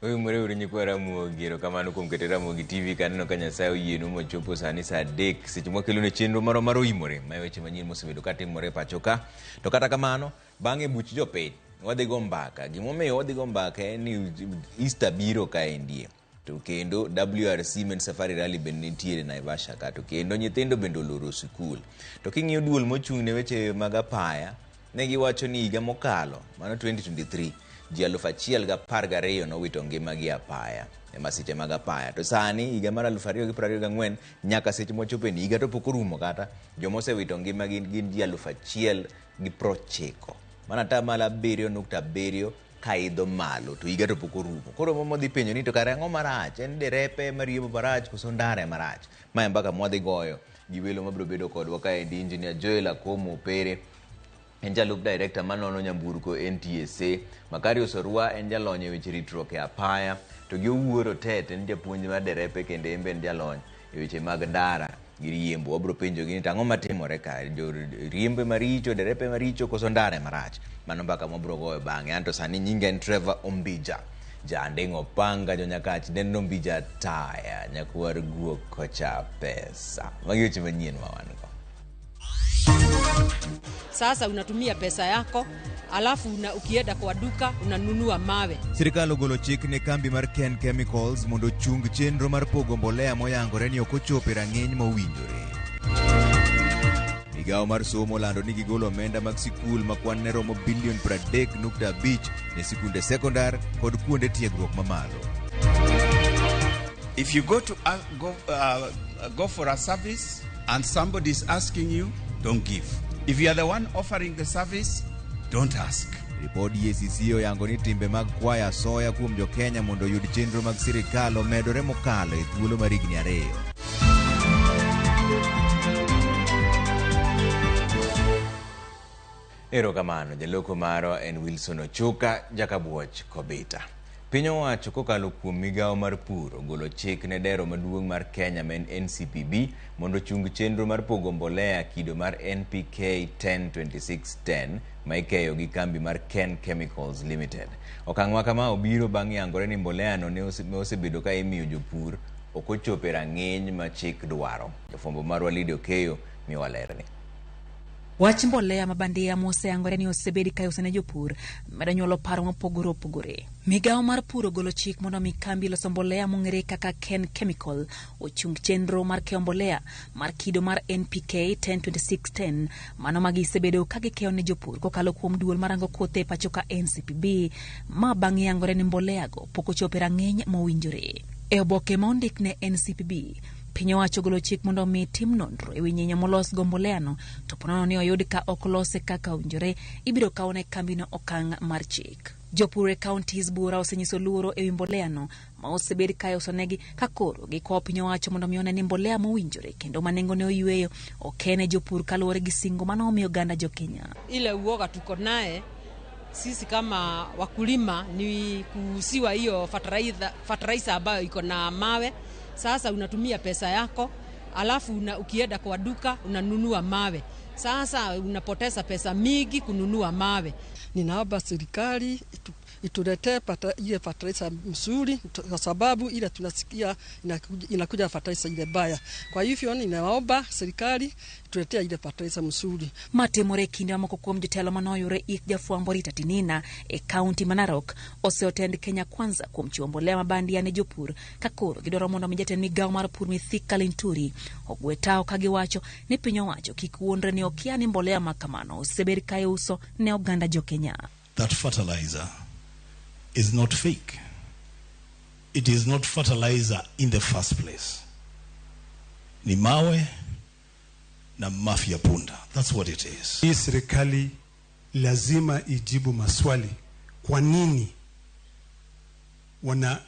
Oyumore uru nyikwa Ramogi, erokamano kuom kete Ramogi TV kaneno ka Nyasaye oyienu mochopo sani saa 3 seche mwakelo ne chenro marwa mar Oimore ma weche manyien mosebedo ka timore e pacho ka. To kata kamano, bang'e buch jopiny wadhi go mbaka. Gimomiyo wadhi go mbaka en ni Easter biro kaendie. To kendo WRC Men Safari Rally bende nitiere Naivasha ka to kendo nyithindo bende oloro sikul. To king'iyo duol mochung' ne weche mag apaya, ne giwacho ni higa mokalo, mano 2023, ji 1012 nowito ngimagi e apaya, e masiche mag apaya. To sani higa mar 2024 nyaka seche mwachope ni higa to pok orumo kata, joma osewito ngimagi gin ji 1090. Mano atamalo 7.7 ka idho malo to higa to pok orumo. Koro modhi penjo ni to kare ang'o marach? En derepe mariembo marach koso ndara ema rach? Ma e mbaka mwadhi goyo gi welo mabiro bedo kodwa kaendi Engineer Joel Akomo Opere en jalup director manono nyamburko NTSA, Makarios Orwa en jalony e weche ritruok e apaya, to gi Owuor Otet en japuonj mar derepe kendo en be en jalony e weche mag ndara gi riembo. Wabiro penjogi ni to ang'o matimore ka? Joriembo maricho, derepe maricho koso ndara ema rach? Mano mbaka mwabiro goyo bang'e. Anto sani nyinga en Trevor Ombija. Janding' Opanga, Jonyakach, Neno Ombija Taya, nyakwar guok kocha pesa. Magi weche manyien ma wan go. Sasa unatumia pesa yako alafu ukienda kwa duka unanunua mawe. Sirkal ogolo chik ne kambi mar Ken Chemicals mondo ochung chenro mar pogo mbolea moyangore ni ok ochopo e rang'iny mowinjore. Migawo mar somo olando ni gigolo omenda mag sikul ma kwan ne romo bilion 30.5 ne sikunde sekondar kod kuonde tiegruok mamalo. If you go to go for a service and somebody is asking you, don't give. If you are the one offering the service, don't ask. Ripod EACC oyango ni timbe mag kwayo asoya kuom jo-Kenya mondo oyud chenro mag sirikal omedore mokalo e thuolo mar higni 2. Erokamano, jaloko marwa en Wilson Ochuka, Jakabuoch Kobita. Piny owacho kokalo kuom migawo mar pur ogolo chik ne dero maduong' mar Kenya ma en NCPB mondo ochung chenro mar pogo mbolea kido mar NPK 10-26-10 ma ikeyo gi kambi mar Ken Chemicals Limited. Okang' ma kama obiro bang' yangore ni mbolea no ne osebedo ka imiyo jopur ok ochopo e rang'iny ma chik dwaro. Jafwambo marwa Lydia Okeyo miyowa lerni. Wach mbolea ma bandia moseyangore ni osebed ka iuso ne jopur medo nyuolo paro mopogore opogore. Migawo mar pur ogolo chik mondo mi kambi loso mbolea mong'ere kaka Ken Chemical ochung chenro mar keyo mbolea mar kido mar NPK 10-26-10 mano ma gisebedo ka gikeyo ne jopur kokalo kuom duol marango kothe e pacho ka NCPB ma bang' yangore ni mbolea go pok ochopo e rang'iny mowinjore. E oboke ma ondik ne NCPB, piny owacho ogolo chik mondo mi tim nonro e wi nyinyo molos go mbolea no, to ponono ni oyud ka ok lose kaka owinjore, ibiro kaw ne kambino okang' mar chik. Jopur e counties buora osenyiso luoro e wi mbolea no ma osebed ka iusonegi ka koro gikwayo piny owacho mondo mi one ni mbolea mowinjore kendo ma nengone oyweyo okene jopur kaluwore gi singo mane omiyo oganda jo Kenya. Ile uoga tuko naye sisi kama wakulima ni kuuziwa hiyo fertilizer ambayo iko na mawe. Sasa unatumia pesa yako alafu ukienda kwa duka unanunua mawe. Sasa unapoteza pesa mingi kununua mawe. Ninaomba serikali ituletee ile fertilizer mzuri, kwa sababu ile tunasikia inakuja fertilizer ile baya. Kwa hivyo ninaomba serikali ituletee ile fertilizer mzuri. Matimore kinde mamoko kuom jotelo manoyure ik jafwambo Rita Tinina e kaunti ma Narok oseotend Kenya Kwanza kuom chiwo mbolea ma bandia ne jopur ka koro gidwaro mondo mi jatend migawo mar pur Mithika Linturi ogwe tao ka giwacho ni piny owacho kik wuondre ni okia ni mbolea ma kamano osebed ka iuso ne oganda jo Kenya. That fertilizer is not fake. It is not fertilizer in the first place. Ni mawe na mafia punda. That's what it is. Hii serikali lazima ijibu maswali. Kwa nini wana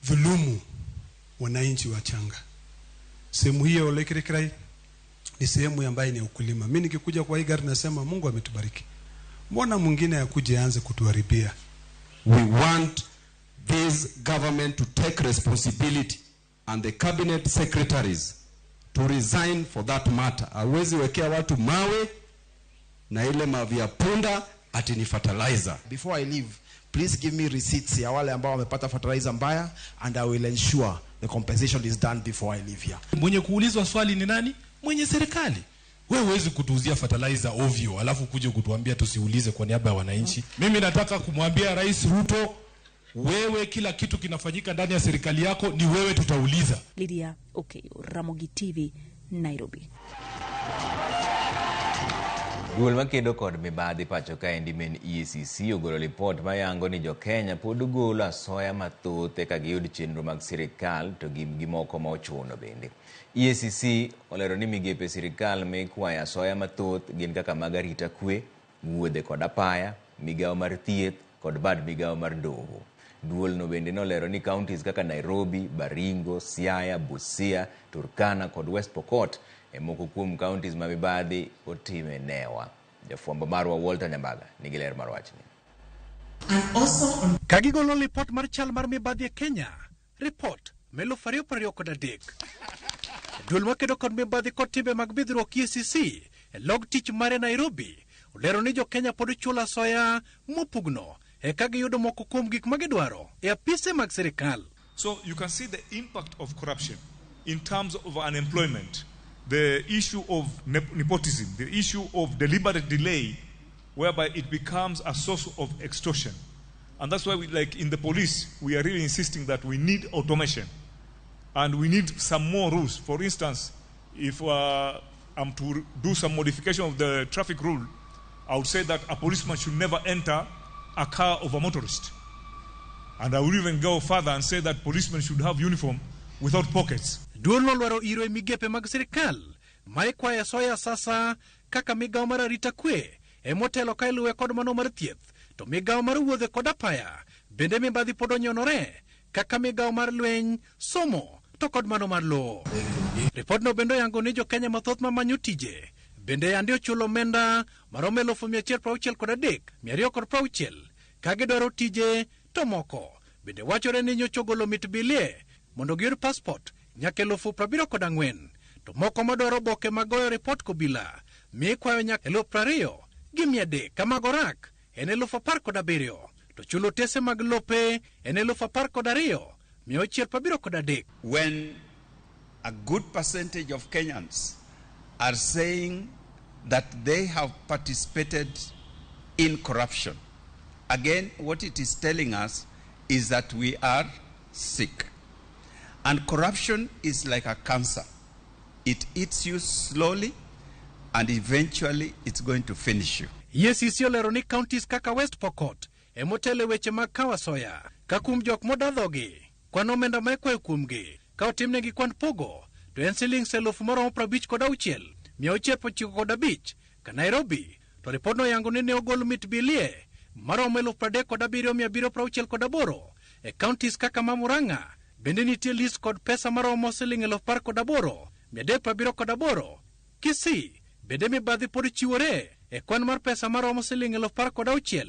dhulumu wananchi wachanga? Sehemu hiyo Olekirkirai ni sehemu ambayo ni ukulima. Mimi nikikuja kwa hii gari nasema Mungu ametubariki. Mbona mwingine akuje aanze kutuharibia? We want this government to take responsibility and the cabinet secretaries to resign for that matter. Hawezi wekea watu mawe na ile mavi ya punda ati ni fertilizer. Before I leave, Please give me receipts ya wale ambao wamepata fertilizer mbaya and I will ensure the compensation is done before I leave here. Mwenye kuulizwa swali ni nani? Mwenye serikali. Wewe huwezi kutuuzia fertilizer ovyo alafu kuje kutuambia tusiulize kwa niaba ya wananchi. Mimi nataka kumwambia Rais Ruto, wewe kila kitu kinafanyika ndani ya serikali yako ni wewe tutauliza. Lydia Okeyo, Ramogi TV, Nairobi. Duol makedo kod mibadhi pacho kaendi men EACC ogolo lipot mayango ni jo-Kenya pod golo asoya mathoth eka giyud chenro mag sirikal to gi gimoko ma ochuno bende. EACC olero ni migepe sirikal mikwayo asoya mathoth gin kaka mag arita kwe, wuodhe kod apaya, migawo mar thieth kod bad migawo mar doho. Duolno bende nolero ni counties kaka Nairobi, Baringo, Siaya, Busia, Turkana kod West Pokot e moko kuom counties ma mibadhi otime newa. Jafwambo marwa Walter Nyambaga nigi ler mar wachni. Ka gigolo lipot mar chal mar mibadhi e Kenya, ripot ma 2023. Duol makedo kod mibadhi kod timbe mag bidhruok EACC e log tich mare Nairobi olero ni jo-Kenya pod chulo asoya mopugno eka giyudo moko kuom gik ma gidwaro e apise mag sirikal. So you can see the impact of corruption in terms of unemployment, the issue of nepotism, the issue of deliberate delay, whereby it becomes a source of extortion. And that's why, we, like in the police, we are really insisting that we need automation and we need some more rules. For instance, if I'm to do some modification of the traffic rule, I would say that a policeman should never enter a car of a motorist. And I would even go further and say that policemen should have uniform without pockets. Duol nolwaro iro e migepe mag sirikal ma ikwayo asoya sasa kaka migawo mar arita kwe emotelo ka iluwe kod mano mar thieth to migawo mar wuodhe kod apaya bende mibadhi pod onyonore kaka migawo mar lweny somo to kod mano mar lowo. Ripodno bende oyango ni jo-Kenya mathoth mamanyo tije bende yande ochulo omenda maromo 163,260 ka gidwaro tije to moko bende wachore ni nyocha ogolo mit bilie mondo giyud passport nyaka 74,000 to moko madwaro oboke mag goyo ripot kobila mikwayo nyaka 20,300 ka mag orak en 17,000 to chulo otese mag lope en 12,673. When a good percentage of Kenyans are saying that they have participated in corruption, again, what it is telling us is that we are sick. And corruption is like a cancer. It eats you slowly, and eventually it's going to finish you. EACC olero ni counties kaka West Pokot emotelo e weche mag kawo asoya ka kuom jok modadhogi kwan omenda ma ikwayo kuomgi ka otimnegi kwan pogo to en siling 56,695 ka Nairobi to ripodno oyango ni ne ogol mit bilie maromo 37,768 e counties kaka ma Murang'a bende nitie list kod pesa maromo siling 18,378. Kisii bende mibadhi pod chiwore e kwan mar pesa maromo siling 16,810.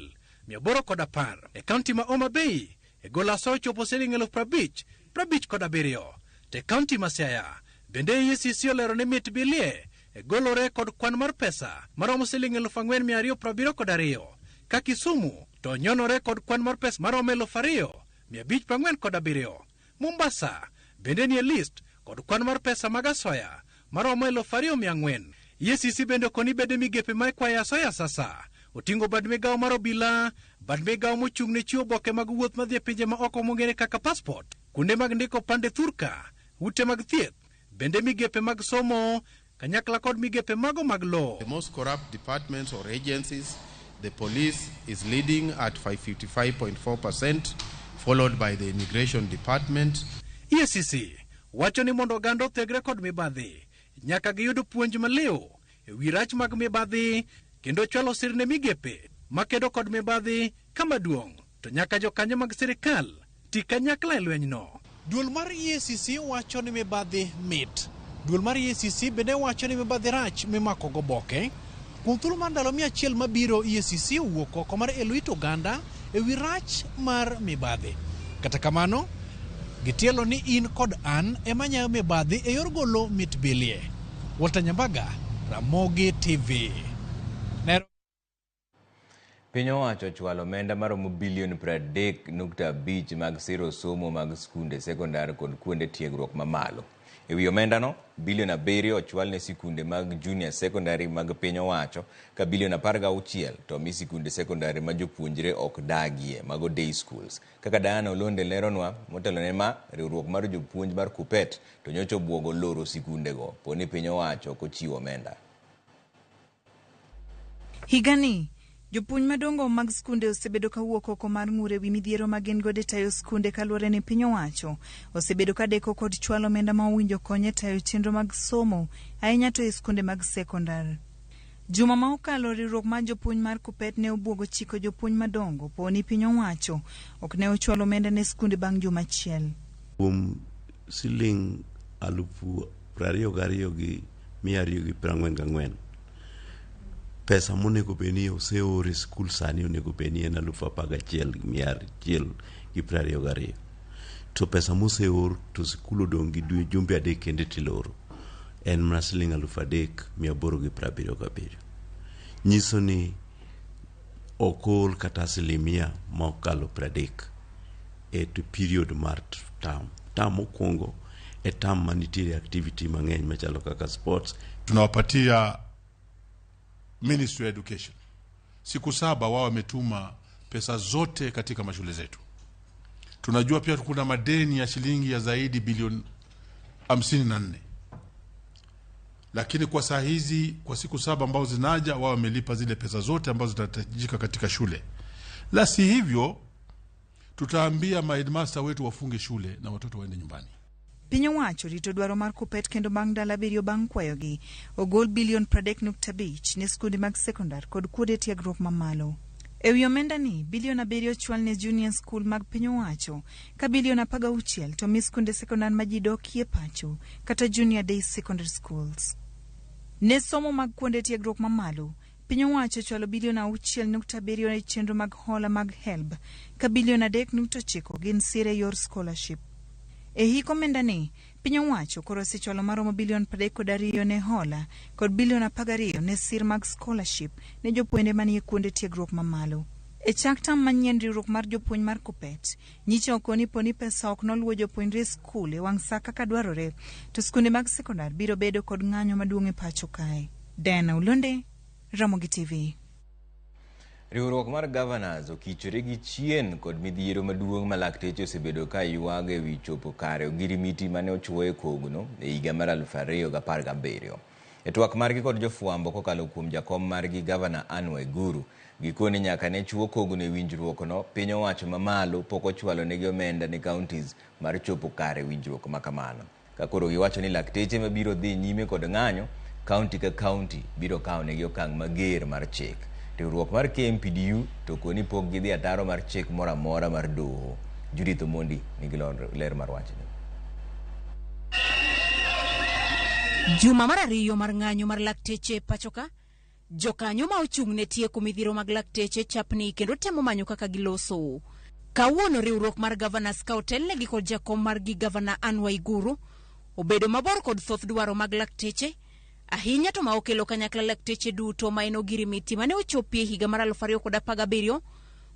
E kaunti ma Homa Bay e golo asoya ochopo siling 50,057. To e kaunti ma Siaya bende EACC olero ni mit bilie e golore kod kwan mar pesa maromo siling 4,272. Ka Kisumu to nyonore kod kwan mar pesa maromo 2,547. Mombasa bende nie list kod kwan mar pesa mag asoya maromo 2,400. EACC bende okoni bede migepe ma ikwayo asoya sasa oting'o bad migawo mar obila, bad migawo mochung' ne chiwo oboke mag wuoth madhi e pinje ma oko mong'ere kaka passport, kuonde mag ndiko pande thurka, ute mag thieth, bende migepe mag somo kanyakla kod migepe mago mag lowo. The most corrupt departments or agencies, the police is leading at 555.4%, followed by the immigration department. EACC wacho ni mondo oganda othegre kod mibadhi nyaka giyud puonj maliw e wi rach mag mibadhi kendo chwalo sir ne migepe makedo kod mibadhi kama duong' to nyaka jokanyo mag sirikal ti kanyakla e lwenyno. Duol mar EACC wacho ni mibadhi mit. Duol mar EACC bende wacho ni mibadhi rach mimako goboke. Kuom thuolo mar ndalo 100 mabiro, EACC owuok oko mar elo it oganda e wi rach mar mibadhi. Kata kamano, gitielo ni in kod an ema nyayo mibadhi e yor golo mit bilie. Walter Nyambaga, Ramogi TV. Nairobi. Piny owacho ochwalo omenda maromo bilion 30.5 mag siro somo mag skunde sekondar kod kuonde tiegruok mamalo. E wi omendano, bilion 7 ochwal ne sikunde mag junior secondary mag piny owacho ka bilion 16 to omi sikunde sekondari ma jopuonjre ok dagie, mago day schools. Kaka Diana Olonde leronwa, motelo ne ma, riwruok mar jopuonj mar KUPPET to nyocha obuogo loro sikundego po ni piny owacho ok ochiwo omenda. Higani, jopuonj madongo mag skunde osebedo ka wuok oko mar ng'ur ewi midhiero ma gin godo e tayo skunde kaluwore ni piny owacho osebedo ka deko kod chwalo omenda ma owinjo kony e tayo chenro mag somo ahinya to e skunde mag sekondar. Juma ma okalo riwruok mar jopuonj mar KUPPET ne obuogo chiko jopuonj madongo po ni piny owacho ok ne ochwalo omenda ne skunde bang' juma achiel. Kuom siling 22,244, pesa monego bed ni oseor e skul sani onego bed ni en 11,122. To pesa moseor to skul odong' gi jumbe 3 kende tiloro en mana siling 3,877. Nyiso ni ok ool kata asilimia ma okalo 30 e to period mar term. Term mokwongo e term manitiere activity mang'eny machalo kaka sports. Tunawapatia Ministry of Education siku 7 wao wametuma pesa zote katika mashule zetu. Tunajua pia kuna madeni ya shilingi ya zaidi bilioni 54, lakini kwa saa hizi kwa siku 7 ambazo zinaja wao wamelipa zile pesa zote ambazo zinahitajika katika shule. La si hivyo tutaambia maheadmaster wetu wafunge shule na watoto waende nyumbani. Piny owacho rito dwaro mar KUPPET kendo bang' ndalo 7 bang' kwayogi ogol bilion 30.5 ne skunde mag sekondar kod kuonde tiegruok mamalo. E wi omenda ni, bilion 7 ochwal ne junior school mag piny owacho ka bilion 16 to mi skunde sekondar ma ji dokie pacho kata junior day secondary schools. Ne somo mag kuonde tiegruok mamalo, piny owacho ochwalo bilion 6.7 e chenro mag hola mag HELB ka bilion 3.9 gin sir e yor scholarship. E hik omenda ni, piny owacho koro osechwalo maromo bilion 32 ne hola kod bilion 12 ne sir mag scholarship ne jopuonjre manie kuonde tiegruok mamalo. E chak tam manyien riwruok mar jopuonj mar KUPPET nyicha okoni poni pesa ok noluwo jopuonjre e skul e wang' sa kaka dwarore, to skunde mag sekondar biro bedo kod ng'anyo maduong' e pacho kae. Diana Olonde, Ramogi TV. Riwruok mar Governors okichore gi chien kod midhiero maduong' ma lakteche osebedo ka ywago ewi chopo kare ogirimiti mane ochuo e kogno e higa mar 2017. E twak margi kod jofwambo kokalo kuom jakom margi Governor Anne Waiguru, gikone nyaka ne chuo kogno e winjruok no, piny owacho mamalo pok ochwalo negi omenda ne counties mar chopo kare winjruok makamano. Ka koro giwacho ni lakteche mabiro dhi nyime kod ng'anyo, county ka county biro kawo negi okang' mager mar chik. Riwruok mar KMPDU to koni pok gidhi ataro mar chik moro amora mar doho. Judith Omondi nigi ler mar wachni. Juma mar 2 mar ng'anyo mar lakteche pachoka, jokanyo ma ochung' ne tieko midhiero mag lakteche chapni kendo temo manyo kaka giloso. Kawuono riwruok mar Governors ka otelnegi kod jakom margi Governor Anne Waiguru obedo mabor kod thoth dwaro mag lakteche, ahinya to ma okelo kanyakla lakteche duto ma en ogirimiti mane ochopie higa mar 2017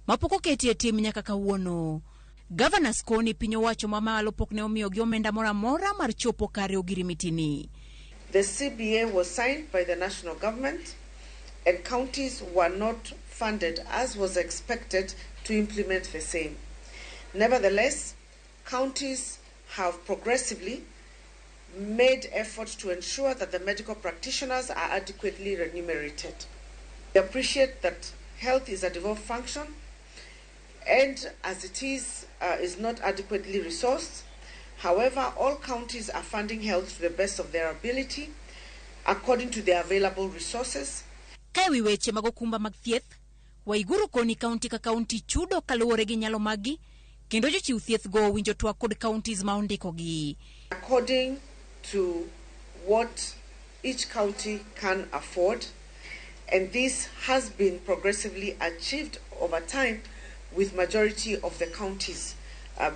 mapok oketi e tim nyaka kawuono. Governors koni piny owacho mamalo pok ne omiyogi omenda moro amora mar chopo kare ogirimiti ni. The CBA was signed by the national government and counties were not funded as was expected to implement the same. Nevertheless, counties have progressively made effort to ensure that the medical practitioners are adequately remunerated. We appreciate that health is a devolved function and as it is not adequately resourced. However, all counties are funding health to the best of their ability according to their available resources. Ka ewi weche mag okumba mag thieth, Waiguru koni kaunti ka kaunti chudo kaluwore gi nyalo maggi kendo jochiw thieth go owinjo twak kod counties ma ondikogi. According to what each county can afford, and this has been progressively achieved over time with majority of the counties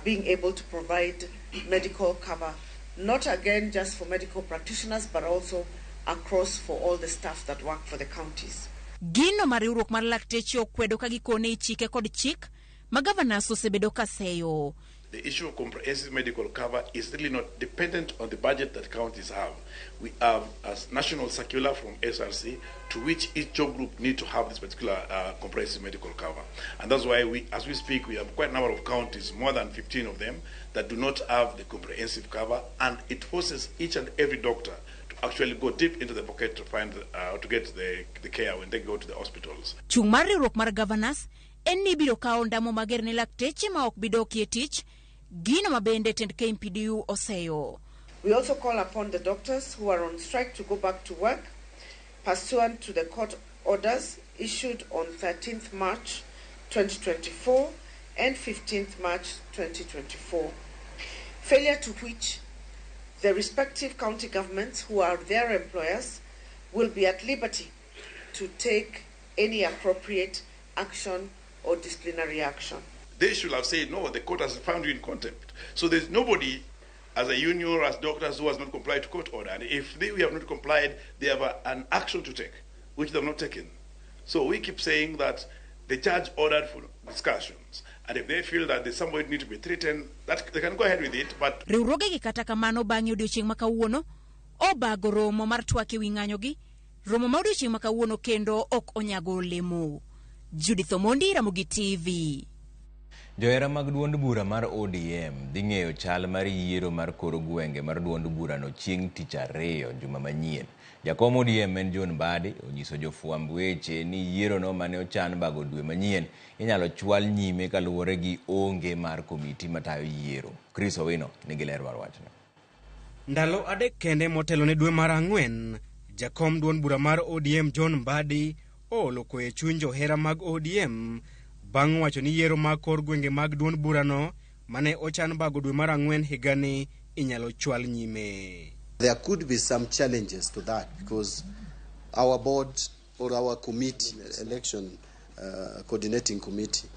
being able to provide medical cover, not again just for medical practitioners but also across for all the staff that work for the counties. Gino ma riwruok mar lakteche okwedo ka gikone ichike kod chik ma gavanas osebedo ka seyo. The issue of comprehensive medical cover is really not dependent on the budget that counties have. We have a national circular from SRC to which each job group need to have this particular comprehensive medical cover. And that's why we, as we speak, we have quite a number of counties, more than 15 of them, that do not have the comprehensive cover, and it forces each and every doctor to actually go deep into the pocket to find, to get the care when they go to the hospitals. Chung' mar riwruok mar gavanas en ni ibiro kawo ondamo mager ne lakteche ma ok bi dokie tich, gino ma bende tend KMPDU oseyo. We also call upon the doctors who are on strike to go back to work pursuant to the court orders issued on 13th March 2024 and 15th March 2024. Failure to which the respective county governments who are their employers will be at liberty to take any appropriate action or disciplinary action. They should have said, no, the court has found you in contempt. So there's nobody as a union or as doctors who has not complied to court order. And if we have not complied, they have an action to take, which they have not taken. So we keep saying that the judge ordered for discussions. And if they feel that there's somebody need to be threatened, that they can go ahead with it. But Riwruogegi kata kamano bang'e odiochieng' ma kawuono obago romo mar twak ewi ng'anyogi. Romo ma odiochieng' ma kawuono kendo ok onyago olemo. Judith Omondi, Ramogi TV. Johera mag duond bura mar ODM dhi ng'eyo chal mar yiero mar kor gwenge mar duond burano chieng' tich ariyo juma manyien. Jakom ODM en John Mbadi onyiso jofwamb weche ni yierono mane ochan bago dwe manyien inyalo chwal nyime kaluwore gi onge mar komiti matayo yiero. Chris Owino nigi ler mar wachno. Ndalo 3 kende motelo ne dwe mar 4, jakom duond bura mar ODM John Mbadi oolo koyo e chuny johera mag ODM bang' wacho ni yiero mag kor gwenge mag duond burano mane ochan bago dwe mar 4 higani inyalo chwal nyime. There could be some challenges to that because our board or our committee, election coordinating committee,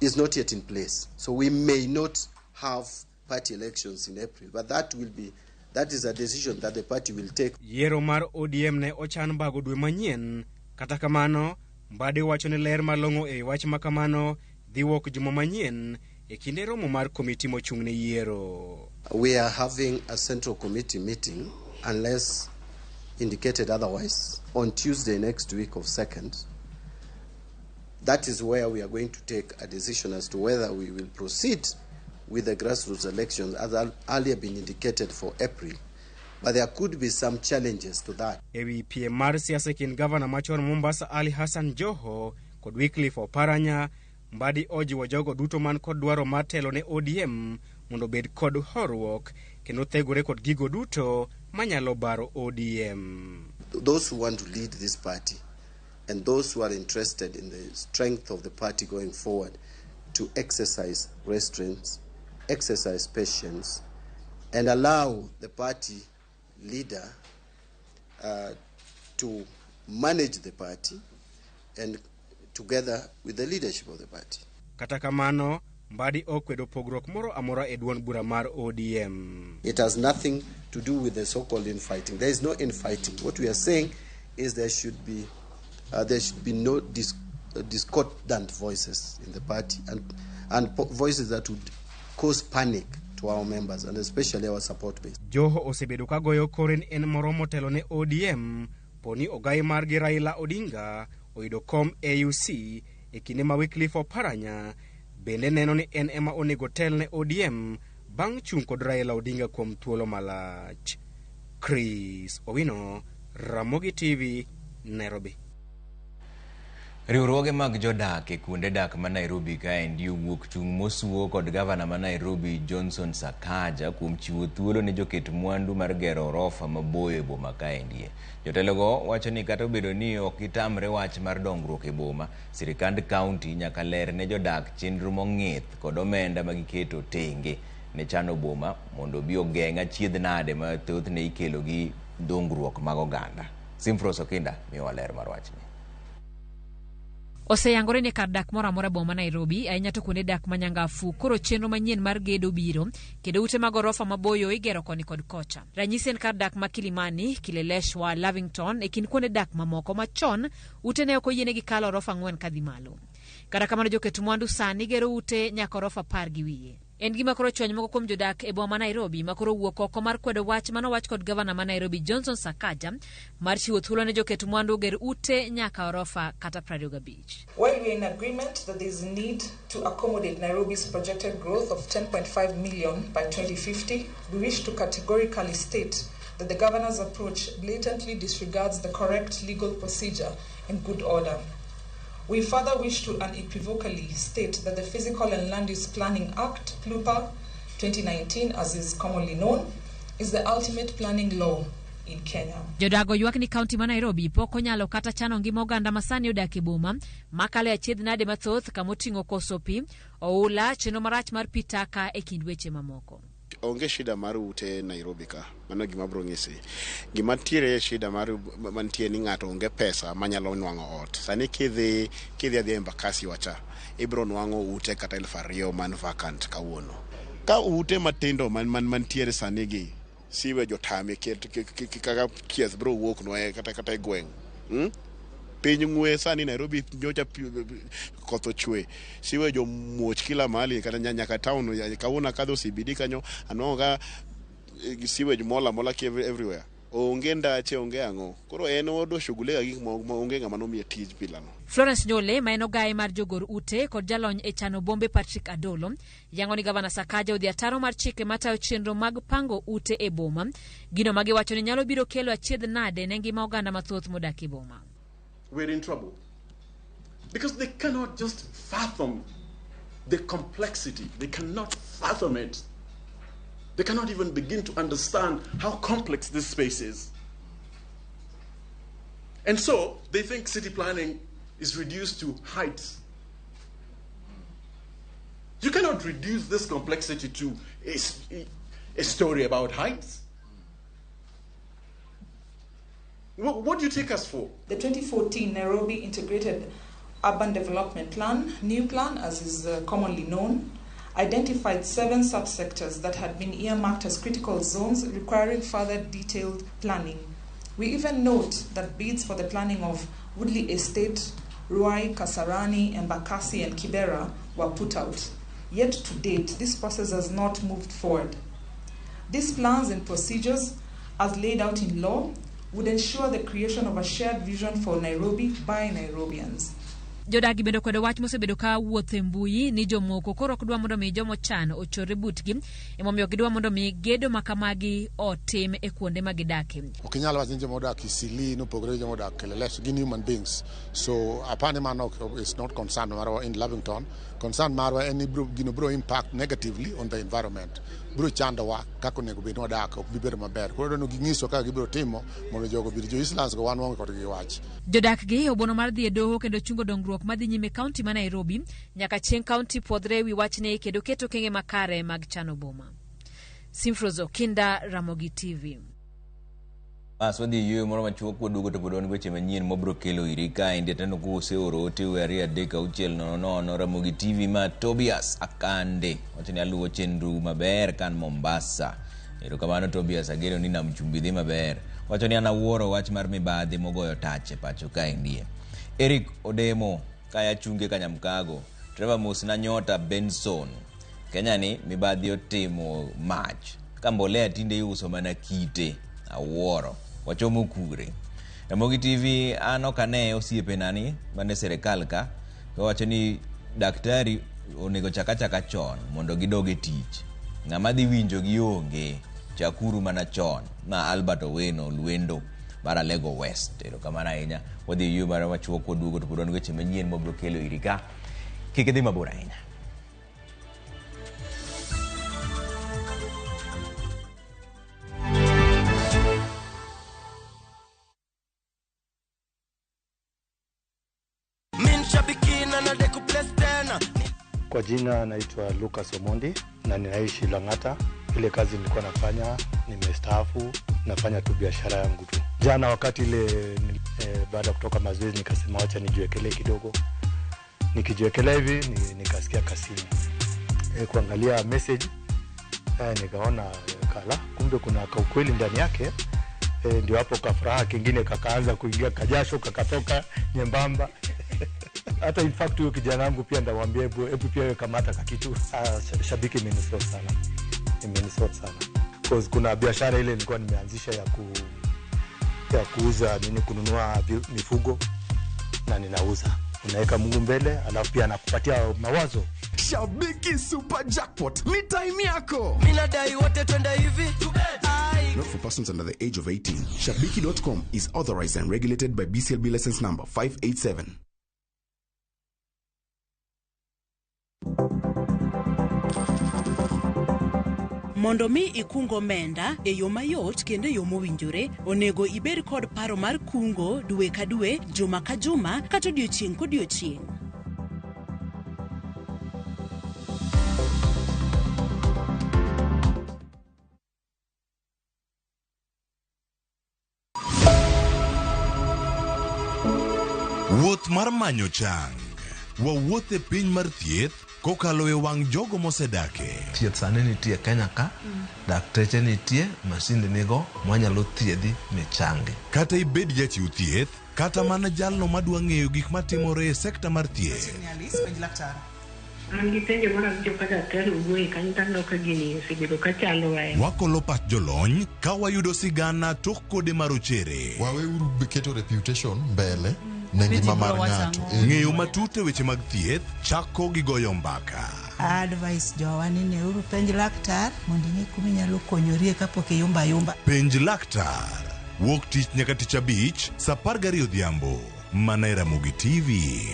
is not yet in place. So we may not have party elections in April, but that is a decision that the party will take. Yiero mar ODM ne ochan bago dwe manyien, kata kamano Mbadi wacho ni ler malong'o e wach ma kamano dhi wuok juma manyien e kinde romo mar komiti mochung' ne yiero. We are having a central committee meeting, unless indicated otherwise, on Tuesday next week of 2nd. That is where we are going to take a decision as to whether we will proceed with the grassroots elections as earlier been indicated for April. But there could be some challenges to that. Ewi piem mar siasa e kind gavana machon Mombasa Ali Hassan Joho kod Wycliffe Oparanya, Mbadi ojiwo jogo duto man kod dwaro mar telo ne ODM mondo obed kod horuok kendo thegore kod gigo duto manyalo baro ODM. Those who want to lead this party and those who are interested in the strength of the party going forward to exercise restraint, exercise patience, and allow the party leader to manage the party and together with the leadership of the party. Kata kamano, Mbadi okwedo pogruok moro amora e duond bura mar ODM. It has nothing to do with the so-called infighting. There is no infighting. What we are saying is there should be no discordant voices in the party and voices that would cause panic to our members and especially our support base. Joho osebedo ka goyo kore ni en moro motelo ne ODM poni ogai margi Raila Odinga oyudo kom AUC e kinde ma Wycliffe Oparanya bende neno ni en ema onego tel ne ODM bang' chung' kod Raila Odinga kuom thuolo malach. Chris Owino, Ramogi TV, Nairobi. Riwruoge mag jodak e kuonde dak ma Nairobi kaendi owuok chung' mosuo kod gavana ma Nairobi Johnson Sakaja kuom chiwo thuolo ne joket mwandu mar gero orofa maboyo e boma kaendi. Jotelogo wacho ni kata obedo ni ok gitamre wach mar dongruok e boma, sirikand kaunti nyaka ler ne jodak chenro mong'ith kod omenda ma giketo tenge ne chano boma mondo obi ogeng' achiedh nade ma thothne ikelo gi dongruok mag oganda. Simfros Okinda miyowa ler mar wachni. Oseyangore ni kar dak moro amora e boma ma Nairobi, ahinya to kuonde dak ma nyangafu, koro chenro manyien mar gedo biro, kendo ute mag orofa maboyo igero koni kod kocha. Ranyisi en kar dak ma Kilimani, Kileleshwa, Lavington e kind kuonde dak mamoko ma chon ute ne ok oyienegi kalo orofa 4 kadhi malo. Kata kamano joket mwandu sani gero ute nyaka orofa 10 gi wiye. En gima koro chwany moko kuom jodak e boma ma Nairobi ma koro wuok oko mar kwedo wach manowach kod gavana ma Nairobi Johnson Sakaja mar chiwo thuolo ne joket mwandu oger ute nyaka orofa kata 25. While we are in agreement that there is need to accommodate Nairobi's projected growth of 10.5 million by 2050, we wish to categorically state that the governor's approach blatantly disregards the correct legal procedure and good order. We further wish to unequivocally state that the Physical and Land Use Planning Act, PLUPA 2019, as is commonly known, is the ultimate planning law in Kenya. Jodago ywak ni kaunti ma Nairobi pok onyalo kata chano ngima oganda ma sani odak e boma makalo e achiedh nade mathoth kamoting'o koso pi, oula, chenro marach mar pi taka e kind weche mamoko. Onge shida mar ute Nairobi ka, mano gima abiro nyisi. Gima ntiere shida mar mantie ni ng'ato onge pesa manyalo nwang'o ot. Sani kidhi adhiya Embakasi wacha, ibiro nwang'o ute kata 2000 man vacant kawuono. Ka ute matindo mantiere sani gi, sewage otame kaka chieth biro wuok nwa kata e gweng'. Piny ng'we sani Nairobi nyocha koth ochwe, sewage omuoch kila mahali kata nyaka town. Kawuono akadho CBD kanyo anwang'o ka sewage mola mola everywhere. Onge ndache, onge ang'o. Koro en odo shughulika gik ma onge ng'ama nomiye tij pilano. Florence Nyole ma en ogaye mar jogor ute kod jalony e chano bombe Patrick Adolo yango ni gavana Sakaja odhi ataro mar chike matayo chenro mag pango ute e boma, gino ma giwacho ni nyalo biro kelo achiedh nade ne ngima oganda mathoth modak e boma. We're in trouble because they cannot just fathom the complexity. They cannot fathom it. They cannot even begin to understand how complex this space is. And so they think city planning is reduced to heights. You cannot reduce this complexity to a story about heights. What do you take us for? The 2014 Nairobi Integrated Urban Development Plan, New Plan as is commonly known, identified 7 subsectors that had been earmarked as critical zones requiring further detailed planning. We even note that bids for the planning of Woodley Estate, Ruai, Kasarani, Embakasi and Kibera were put out. Yet to date, this process has not moved forward. These plans and procedures, as laid out in law, would ensure the creation of a shared vision for Nairobi by Nairobians. Jodagi bende kwedo wach mosebedo ka wuotho e mbui ni jomoko koro ok dwa mondo mi jomochan ochorre butgi, emomiyo gidwa mondo mi gedo ma kamagi otim e kuonde ma gidake. Ok inyal wacho ni joma odak Isili nopogore gi joma odak Kileleshwa, gin human beings. So apani mano is not concern marwa in Lavington. Concern marwa en ni gino biro impact negatively on the environment. Biro chandowa kaka onego bed ni wadak, ok bi bedo maber. Koro dwaro ni ging'iswa kaka gibiro timo mondo jogo obir, jo Eastlands go wan waonge kodgi wach. Jodak gi obono mar dhi e doho kendo chungo dongruok madhi nyime kaunti ma Nairobi nyaka chieng' kaunti puodhre ewi wachni kendo keto okenge makare mag chano boma. Simfrozo Kinda, Ramogi TV. Bas wadhi yueyo moro machuok waduogo to pod wan weche manyien mabiro kelo iri kaendi. Taneno ka useoro ote 2 3 6 0 0 Ramogi TV ma Tobias Akande wacho ni aluwo chenro maber kan Mombasa. Erokamano Tobias, ageno ni nam chumbi dhi maber. Wacho ni an awuoro wach mar mibadhi mogoyo tach e pacho kaendi. Eric Odemo kaya chunge Kanyamkago. Trevor Mosna Nyota Benson. Kenya ni mibadhi otimo mach. Ka mbolea tinde iuso mana kite. Awuoro. Wachomo kure. Ramogi TV an ok ane osiepena ni mane sirikal ka wacho ni daktari onego chak achaka chon mondo gidog e tich. Ng'ama dhi winjo gi onge, chakuru mana chon. Ma Albert Oweno Lwendo mar Alego West. Erokamano ahinya. Wadhi yueyo mara machuok waduogo to pod wan weche manyien mabiro kelo iri ka. Kik idhi mabor ahinya. Kwa jina naitwa Lucas Omondi na ninaishi Lang'ata. Ile kazi nilikuwa nafanya, nimestaafu, nafanya tu biashara yangu tu. Jana wakati ile baada kutoka mazoezi nikasema wacha nijiwekelee kidogo. Nikijiwekelea hivi nikasikia kasimu. Kuangalia message, nikaona kala kumbe kuna kaukweli ndani yake. Ndio hapo kafuraha kingine kakaanza kuingia, kajasho kakatoka nyembamba. Hata in fact huyo kijana wangu pia ndamwambia hebu pia wewe kamata kakitu. Shabiki imenisort sana. Imenisort sana. Because kuna biashara ile nilikuwa nimeanzisha ya kuuza nini, kununua mifugo na ninauza. Unaweka Mungu mbele, alafu pia anakupatia mawazo. Shabiki Super Jackpot ni time yako. Mimi nadai wote twende hivi. Not for persons under the age of 18. Shabiki.com is authorized and regulated by BCLB license number 587. Mondo mi ikung omenda e yo mayot kendo e yo mowinjore, onego ibed kod paro mar kungo dwe ka dwe, juma ka juma, kata odiochieng' kodiochieng'. Wuoth mar manyo chang. Wawuoth e piny mar thieth kokalo e wang' jogo mosedake. Thieth sani nitie Kenya ka, dakteche nitie, masinde nigo, mwanyalo thiedhi michangi. Kata ibed jachiw thieth, kata mana jalno madwa ng'eyo gik matimore e sekta mar thieth. An gi penjo moro awinjo ka daktari owuoye kanyo to aneno ka gini osebedo ka chandowa. Wakolo pach jolony ka wayudo sigana tok kode marochere. Waweuru keto reputation mbele ne ngima mar ng'ato. Ng'eyo matut e weche mag thieth chako gi goyo mbaka. Advice jowa ni neuru penj laktar mondo ing'e kuma inyalo konyorie kapok iyumba yumba. Penj laktar. Wuok tich nyaka tich abich saa 12 odhiambo. Mana e Ramogi TV.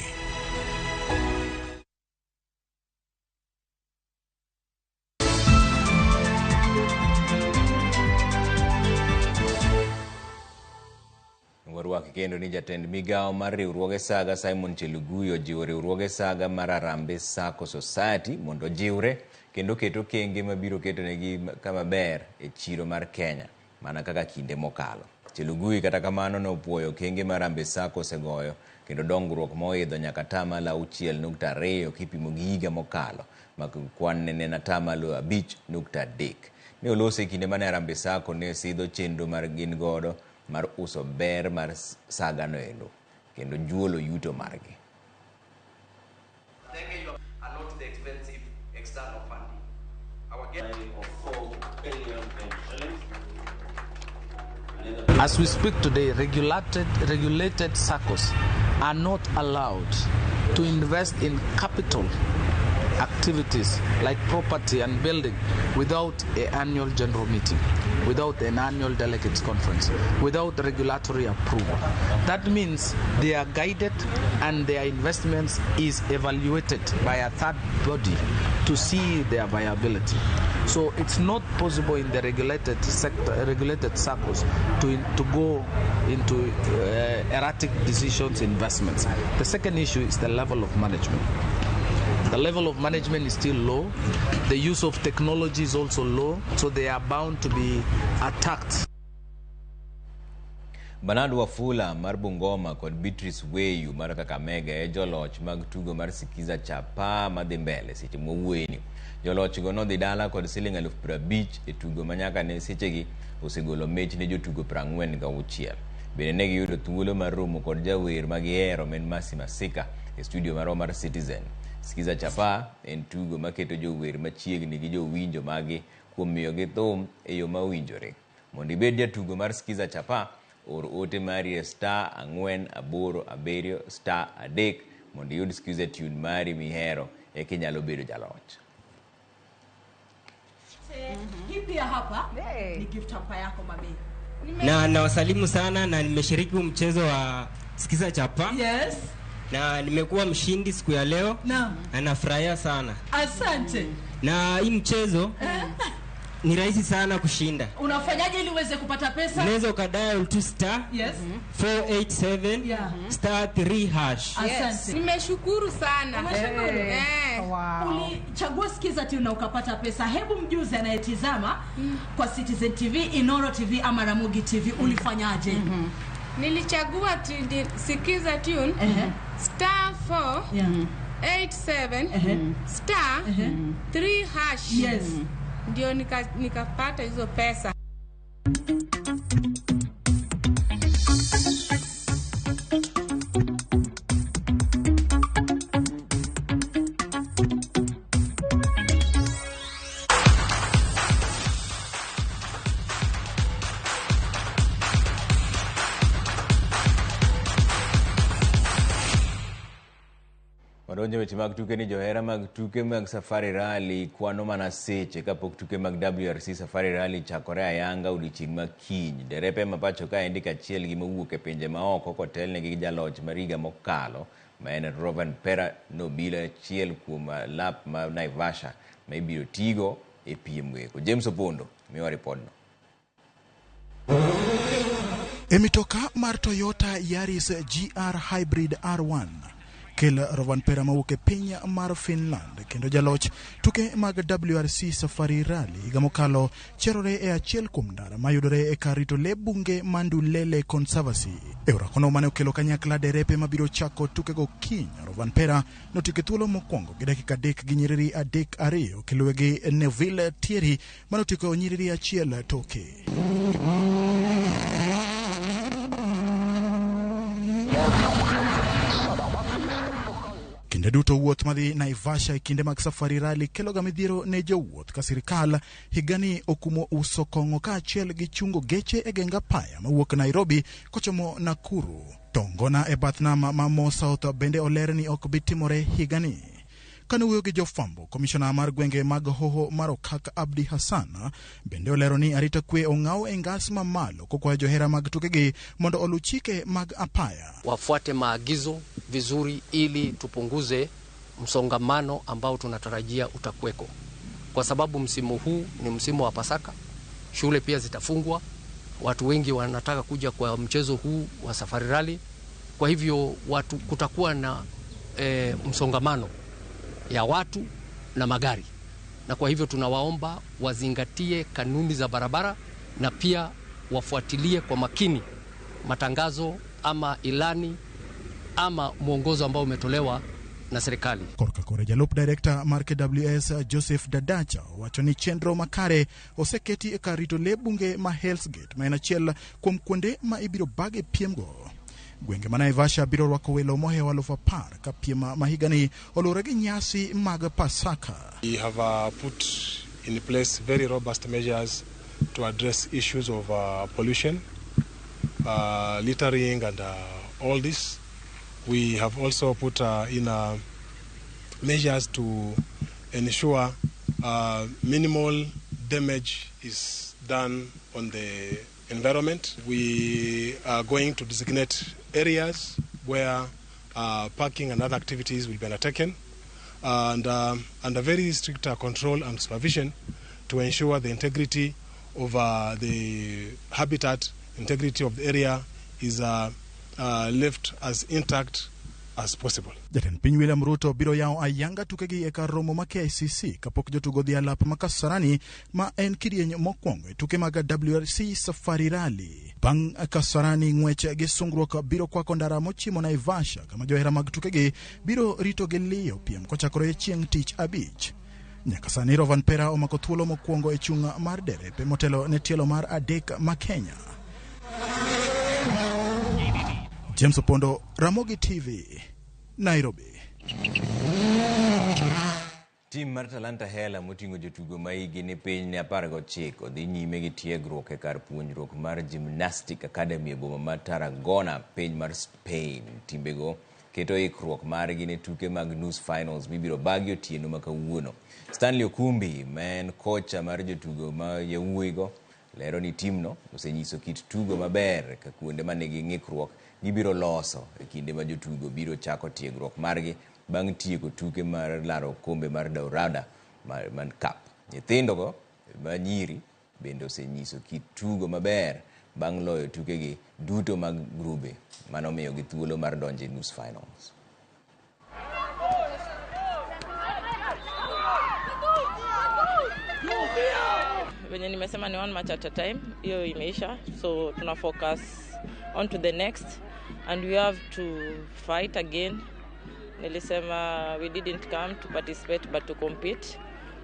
Warwaki kendo ni jatend migawo mar riwruoge saga Simon Chelugui ojiwo riwruoge saga mar Harambee Sacco Society mondo ojiwre kendo keto okenge mabiro ketonegi kama ber e chiro mar Kenya mana kaka kinde mokalo. Chelugui kata kamano nopuoyo okenge ma Harambee Sacco osegoyo kendo dongruok moidho nyaka 6.2% kipimo gi higa mokalo ma kwan ne en 5.3. Ne olose e kinde mane Harambee Sacco ne sidho chenro mar gin godo mar uso ber mar sagano endo kendo juolo yuto margi. As we speak today, regulated SACCOs are not allowed to invest in capital activities like property and building without an annual general meeting, without an annual delegates conference, without regulatory approval. That means they are guided and their investments is evaluated by a third body to see their viability. So it's not possible in the regulated sector, regulated SACCOs to go into erratic decisions, investments. The second issue is the level of management. The level of management is still low. The use of technology is also low, so they are bound to be attacked. Bernard Wafula mar Bungoma kod Beatrice Weyu mar Kakamega e joloch mag tugo mar Sikiza Chapa madhi mbele seche mwawuoyeni. Joloch go nodhi dala kod siling 50,000 e tugo manyaka ne sechegi osegolo mich ne jotugo 46. Bende ne giyudo thuolo mar romo kod jawer ma gihero men Mercy Masika e studio marwa mar Citizen. Sikiza Chapa en tugo maketo jower machiegni gi jowinjo magi kuom miyogi thum e yo mowinjore. Mondo ibed jatugo mar Sikiza Chapa, or ote mari e *487 *3 mondo iyud Sikiza tune mari mihero eka inyalo bedo jaloch. Hii pia hapa ni gift hapa yako mami. Na nawasalimu sana na nimeshiriki mchezo wa Sikiza Chapa. Yes. Na nimekuwa mshindi siku ya leo. Naam. Na nafurahia sana. Asante. Na hii mchezo ni rahisi sana kushinda. Unafanyaje ili uweze kupata pesa? Unaweza ukadial 2 star yes. 487 yeah. star 3 hash. Asante. Nimeshukuru sana. Umeshukuru? Wow. Ulichagua Sikiza TV na ukapata pesa. Hebu mjuze anayetizama kwa Citizen TV, Inoro TV ama Ramogi TV, ulifanyaje? Nilichagua Sikiza Tune star 4 87 star 3 hash. Yes. Ndio nikapata hizo pesa. Wadonjo weche mag tuke ni johera mag tuke mag Safari Rally kwano mana seche kapok tuke mag WRC Safari Rally chakore ayanga odiochieng' ma kiny. Derepe ma pacho kaendi kaachiel gi mowuok e pinje maoko kotelnegi gi jaloch mar higa mokalo ma en Rovanpera nobilo achiel kuom lap ma Naivasha ma ibiro tigo e piem weko. James Opondo miwa ripodno. E mitoka mar Toyota Yaris GR Hybrid R1 Kel Rovanpera mawuok e piny mar Finland kendo jaloch tuke mag WRC Safari Rally higa mokalo cherore e achiel kuom ndara mayudore e kar rito lee bunge ma Ndulele Conservancy. E orakono mane okelo kanyakla derepe mabiro chako tukego kiny, Rovanpera notieko thuolo mokwongo gi dakika 3 gi nyiriri 3.2 kiluwe gi Neville Thierry manotieko nyiriri 1 toke. Kinde duto wuoth madhi Naivasha e kinde mag Safari Rally keloga midhiero ne jowuoth ka sirikal higani okumo uso kong'o kaachiel gi chungo geche e geng apaya mawuok Nairobi kochomo Nakuru. To ngona e bath nam ma Mo South bende oler ni ok bi timore higani. Kane owuoyo gi jofwambo, komishona mar gwenge mag Hoho mar Okak Abdi Hassan bende olero ni arita kwe ong'aw e ngas mamalo kokwayo johera mag tukegi mondo oluw chike mag apaya. Wafuate maagizo vizuri ili tupunguze msongamano ambao tunatarajia utakuweko, kwa sababu msimu huu ni msimu wa Pasaka, shule pia zitafungwa, watu wengi wanataka kuja kwa mchezo huu wa Safari Rally. Kwa hivyo watu kutakuwa na msongamano ya watu na magari, na kwa hivyo tunawaomba wazingatie kanuni za barabara na pia wafuatilie kwa makini matangazo ama ilani ama mwongozo ambao umetolewa na serikali. Korka kore jalup director mar KWS Joseph Dadacha owacho ni chenro makare oseketi e kar rito lee bunge ma Hell's Gate ma en achiel kuom kuonde ma ibiro bage piemgo. Gwenge ma Naivasha biro rwako welo mohewo 10,000 ka piem ma higani oluwore gi nyasi mag Pasaka. We have put in place very robust measures to address issues of pollution, littering and all this. We have also put in measures to ensure minimal damage is done on the environment. We are going to designate areas where parking and other activities will be undertaken, and under very strict control and supervision to ensure the integrity of the habitat, integrity of the area is left as intact as possible. Jatend piny William Ruto biro yawo ayanga tukegi e kar romo ma KICC kapok jotugo dhi alap ma Kasarani ma en kidieny mokwongo e tuke mag WRC Safari Rally. Bang' Kasarani, ng'wech gi sungruok biro kwako ndara mochimo Naivasha kama johera mag tukegi biro rito gi liyo piem kochakore chieng' tich abich. Nyaka sani Rovanpera omako thuolo mokwongo e chung' mar derepe motelo ne tielo mar 3 ma Kenya. James Opondo, Ramogi TV, Nairobi. Tim mar Talanta Hela moting'o jotugo ma higi ni piny ne 19 dhi nyime gi tiegruok e kar puonjruok mar Gymnastic Academy e boma mar Tarragona, piny mar Spain. Timbego keto ikruok margi ne tuke mag nus finals mibiro bagi otieno ma kawuono. Stanley Okumbi ma en kocha mar jotugo ma yawuoyigo lero ni timno osenyiso kit tugo maber ka kuonde manigi ng'ikruok gibiro loso e kinde ma jotugo biro chako tiegruok margi bang' tieko tuke mar laro okombe mar Daurada man Cup. Nyithindogo ma nyiri bende osenyiso kit tugo maber bang' loyo tukegi duto mag grube manomiyogi thuolo mar donjo e nus finals. Venye nimesema ni one match at a time, hiyo imeisha, so tuna focus on to the next and we have to fight again Nilisema we didn't come to participate but to compete.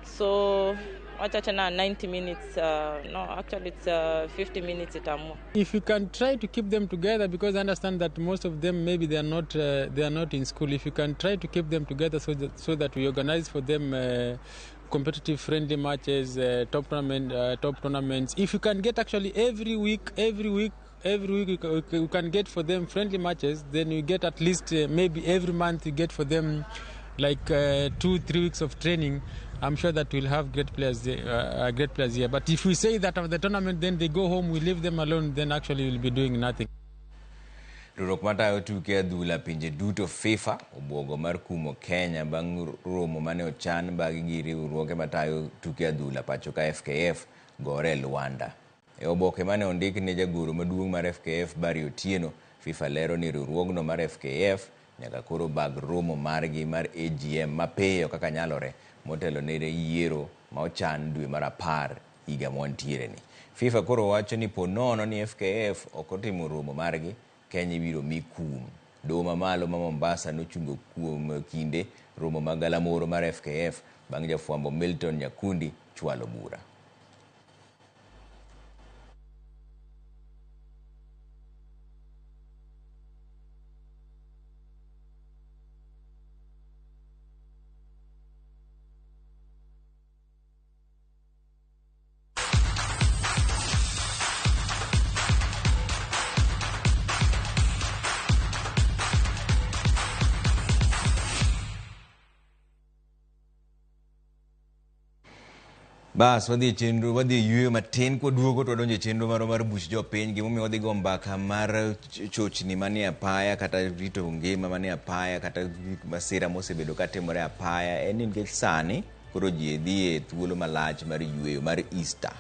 So wacha tena 90 minutes, no, actually it's 50 minutes itaamua. If you can try to keep them together, because I understand that most of them maybe they are not in school. If you can try to keep them together so that we organize for them competitive friendly matches, top tournaments. If you can get actually every week we can get for them friendly matches, then you get at least maybe every month you get for them like 2-3 weeks of training. I'm sure that we'll have great players here. But if we say that after the tournament, then they go home, we leave them alone, then actually we'll be doing nothing. Riwruok matayo tuke adhula pinje duto FIFA obwogo mar kumo Kenya bang' romo mane ochan bang' gi riwruoge matayo tuke adhula pacho ka FKF gore e Luanda. E oboke mane ondik ne jagoro maduong' mar FKF Barry Otieno, FIFA lero ni riwruogno mar FKF nyaka koro bag romo margi mar AGM mapiyo kaka nyalore motelo ne yiero ma ochan dwe mar 10 higa mwantiere ni. FIFA koro wacho ni po nono ni FKF ok otimo romo margi, Kenya ibiro mi kum. Doho mamalo ma Mombasa nochungo kuom kinde romo mag galamoro mar FKF bang' jafwambo Milton Nyakundi chwalo bura. Bas, wadhi e chenro, wadhi e yueyo matin kwaduogo to wadonjo e chenro marwa mar buch jopiny. Gimomiyo wadhi go mbaka mar chochni manie apaya kata rito ngima manie apaya kata masira mosebedo katimore apaya en ni nikech sani koro ji dhi e thuolo malach mar yueyo mar Easter.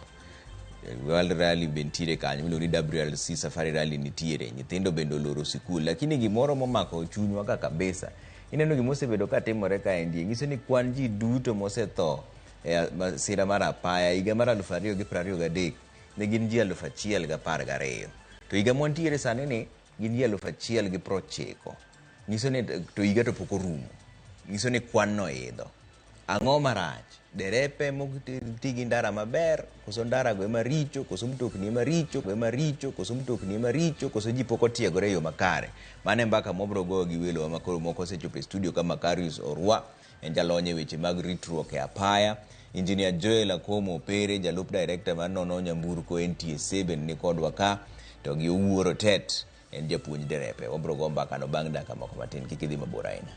World Rally be nitiere kanyo miluongo ni WRC Safari Rally nitiere, nyithindo bende oloro sikul, lakini gimoro momako chunywa ka kabisa ineno gimosebedo katimore kaendi nyiso ni kwan ji duto mosetho masira mar apaya higa mar 2023 ne gin ji 1012 to higa mwantiere sani ni gin ji 1090. Nyiso ni to higa to pok orumo, nyiso ni kwan no idho. Ang'o marach? Derepe mok ti gi ndara maber, koso ndara go ema richo, koso mtokni ema richo, koso mtokni ema richo, koso ji pok otiegore e yo makare. Mano e mbaka mwabiro goyo gi welowa ma koro moko osechopo e studio kama Karius Orwa en jalony e weche mag ritruok e apaya, Engineer Joel Akomo Opere jalup director mar nono nyamburko NTSA bende ni kodwa ka, to gi Owuoro Tet en japuonj derepe. Wabiro go mbaka no bang' dakika moko matin, kik idhi mabor ahinya.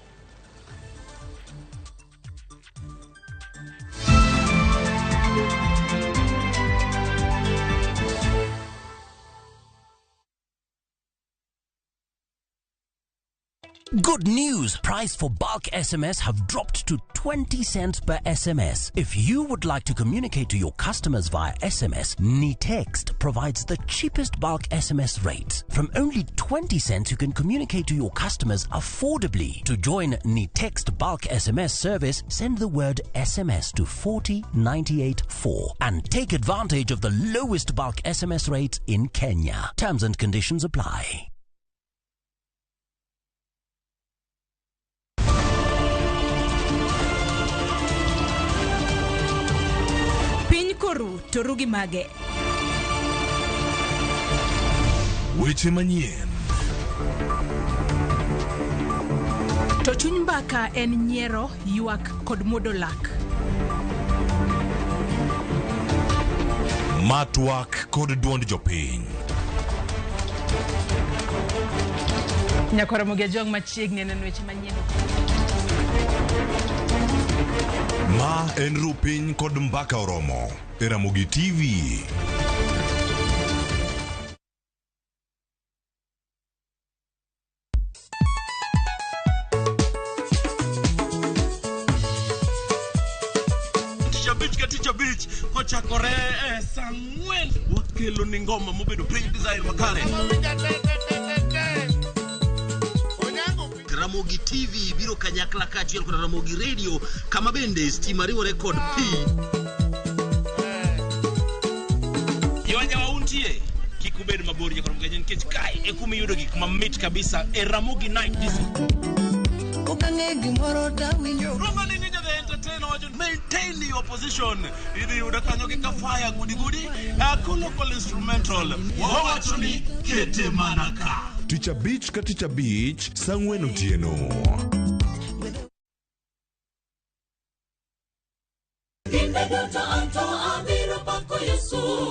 Good news! Price for bulk SMS have dropped to 20 cents per SMS. If you would like to communicate to your customers via SMS, Nitext provides the cheapest bulk SMS rates. From only 20 cents, you can communicate to your customers affordably. To join Nitext bulk SMS service, send the word SMS to 40984 and take advantage of the lowest bulk SMS rates in Kenya. Terms and conditions apply. Koru to rugi mage. Weche manyien. To chuny mbaka en nyiero, ywak kod muodo lak. Matwak kod duond jopiny. Nyakwara Mogi Ajwang' machiegni neno weche manyien. Ma en Rupiny kod Mbaka Oromo e Ramogi TV. Tich abich kochakore saa 4 wakelo ni ngoma mobedo piny desire makare. Ramogi TV biro kanyakla kaachiel kod Ramogi Radio kama bende stima riwore kod pi. Yowajawa untie kik ubed mabor nyakwar Mganya nikech kae e kuma iyudo gik mamit kabisa e Ramogi Night Disco. Kapok ang'e gimoro tawinjo. Roma ni Ninja the Entertainer wacho maintain your position. Idhi yudo kanyo gi kafaya gudi gudi. Local instrumental. Wawacho ni kete mana ka. Tich abich ka tich abich saa ang'wen otieno.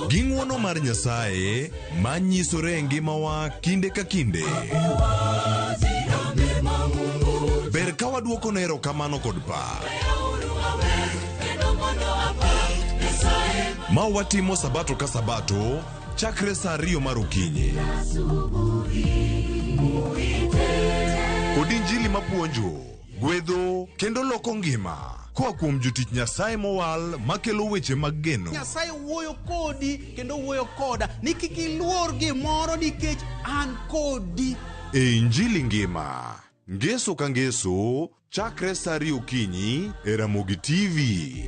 Gi ng'wono mar Nyasaye ma nyisore e ngimawa kinde ka kinde. Ber ka waduokone erokamano kod pak. Ma watimo sabato ka sabato chakre saa ariyo mar okinyi. Kod injili mapuonjo, gwedho kendo loko ngima koa kuom jotich Nyasaye mowal makelo weche mag geno. Nyasaye wuoyo kodi kendo wuoyo koda ni kik iluor gimoro nikech an kodi. E Injili ngima, ngeso ka ngeso, chakre saa ariyo okinyi e Ramogi TV.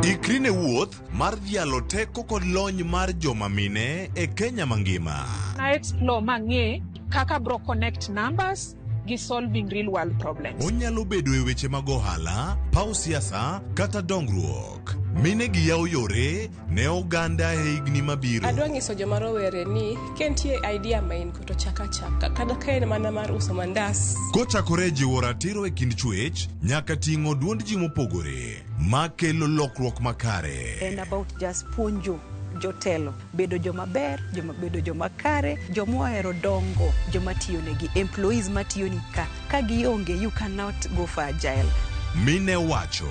Ikri ne wuoth mar dhialo teko kod lony mar joma mine e Kenya mangima. Na explore mang'e kaka bro connect numbers gi solving real world problems. Onyalo bedo e weche mag ohala, paw siasa kata dongruok. Mine gi yawo yore ne oganda e higni mabiro. Adwa nyiso joma rowere ni ka nitie idea ma in go to chak achaka kata ka en mana mar uso mandas. Kochakore e jiwo ratiro e kind chwech nyaka ting'o duond ji mopogore makelo lokruok makare. En about just puonjo jotelo bedo joma ber, joma bedo joma kare, joma ohero dongo, joma tiyo negi, employees matiyo ni ka. Ka gionge, you cannot go for agile. Mine wacho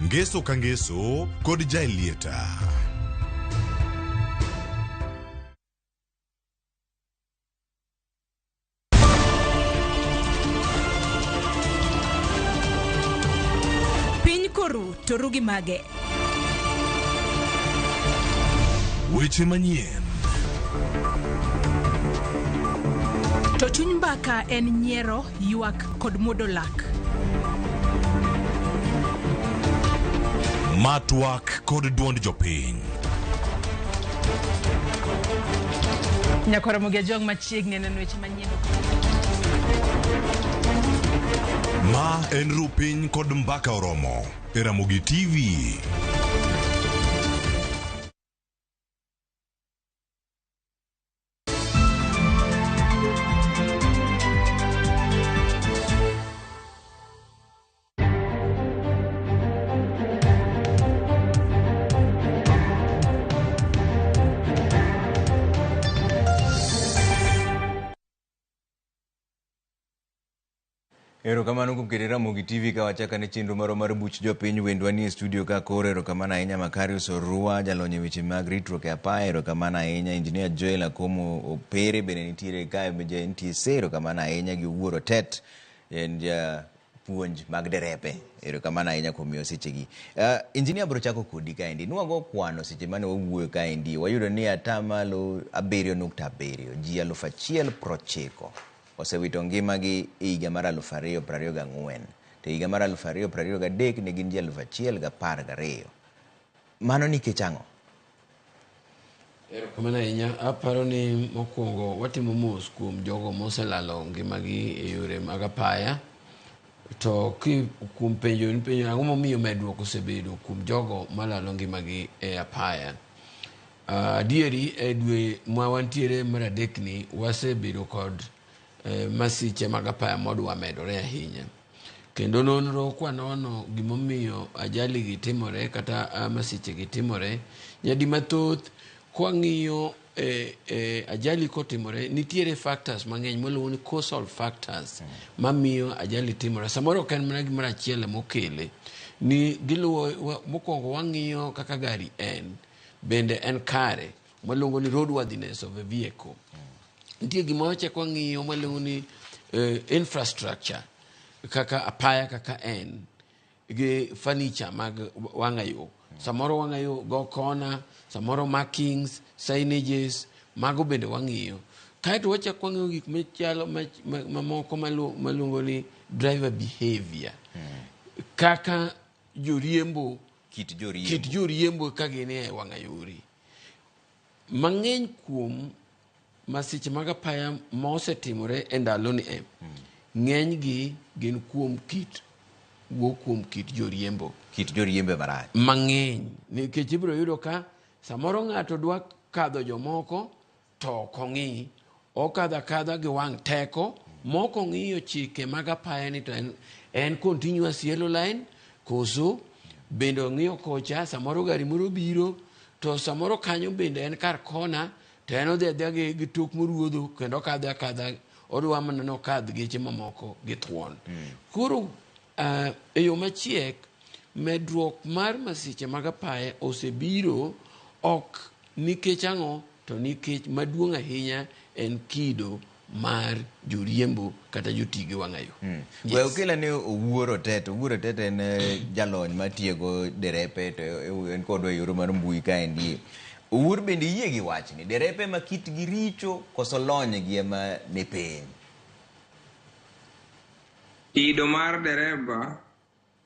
ngeso ka ngeso kod Jaelieta. Piny koru to ru gi mage. Weche manyien. To chuny mbaka en nyiero, ywak kod muodo lak. Matwak kod duond jopiny. Nyakwar Ramogi Ajwang' machiegni neno weche manyien. Ma en ru piny kod mbaka oromo e Ramogi TV. Erokamano kuom kete Ramogi TV ka wachako ane chenro marwa mar buch jopiny wendwa nie studio ka koro erokamano ahinya Makarios Orua jalony e weche mag ritruok e apaya erokamano ahinya Engineer Joel Akomo Opere bende nitiere kae ja NTSA erokamano ahinya gi Owuor Otet en japuonj mag derepe erokamano ahinya kuom miyo sechegi. Engineer abiro chako kodi kaendi nwago kwano seche mane wawuoyo kaendi wayudo ni atamalo 7.7 ji 1090 osewito ngimagi e higa mar 2024 to e higa mar 2023 ne gin ji 1012. Mano nikech ang'o? Erokamano ahinya. Aparo ni mokwongo watimo mos kuom jogo moselalo ngimagi e yore mag apaya. To ki kuom penjo ni penjo ang'o momiyo medruok osebedo kuom jogo malalo ngimagi e apaya. Adieri e dwe ma wantiere mar adek ni wasebedo kod masiche mag apaya modwa medore ahinya. Kendo nonro kwanono gimomiyo ajali gi timore kata masiche gi timore, nyadi mathoth kwang'iyo ajali kotimore nitiere factors mang'eny mwaluongo ni causal factors mamiyo ajali timore. Samoro ok en mana gimoro achiel emokele. Ni giluwo mokwongo wang'iyo kaka gari en, bende en kare, mwaluongo ni roadworthiness of a vehicle. Nitie gima wachako wang'iyo mwaluongo ni infrastructure, kaka apaya kaka en, gi furniture mag wang'ayo. Samoro wang'ayo go kona, samoro markings, signages, mago bende wang'iyo. Kaeto wachako wang'iyo gik machalo mamoko maluongo ni driver behavior. Kaka joriembo, kit joriembo, kit joriembo ka gin e wang'ayori. Mang'eny kuom masiche mag apaya mosetimore e ndaloni e, ng'enygi gin kuom kit wuok kuom kit joriembo. Kit joriembe marach. Mang'eny. Nikech ibiro yudo ka samoro ng'ato dwa kadho jomoko to ok ong'i. Okadho akadha gi wang' teko mok ong'iyo chike mag apaya ni to en, en continuous yellow line koso bende ong'iyo kocha samoro gari moro biro to samoro kanyo bende en kar kona to en odhi adhiya gi, gi tok moruodho kendo okadho akadha odwa mana nokadh geche mamoko gi thuon. Koro e yo machiek medruok mar masiche mag apaya osebiro ok nikech ang'o to nikech maduong' ahinya en kido mar joriembo kata joti gi wang'ayo. Yes. We okel ane Owuor Otet. Owuor Otet en jalony matiego derepe to en kodwa e yor mar mbui kaendi. Owuor bende iyie gi wachni? Derepe ma kitgi richo koso lony gi ema ni piny? Kido mar dereba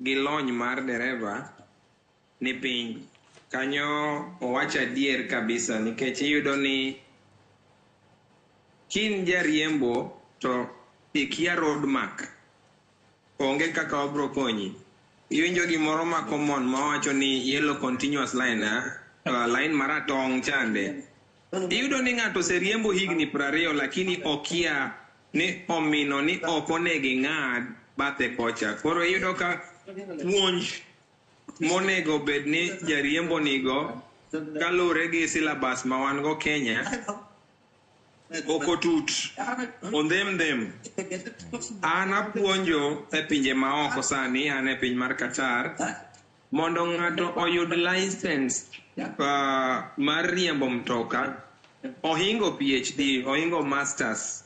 gi lony mar dereba ni piny. Kanyo owacho adier kabisa nikech iyudo ni kin jariembo to ikia road mark, onge kaka wabro konyi. Iwinjo gimoro ma common mawacho ni yellow continuous line, line maratong' chande. Iyudo ni ng'ato oseriembo higni 20 lakini okia ni omino ni ok onego ing'ad bathe kocha. Koro iyudo ka puonj monego bed ni jariembo nigo kaluwore gi syllabus ma wan go Kenya ok otut, ondhem dhem. An apuonjo e pinje maoko sani, an e piny mar Qatar, mondo ng'ato oyud license mar riembo mtoka, ohingo PhD, ohingo masters.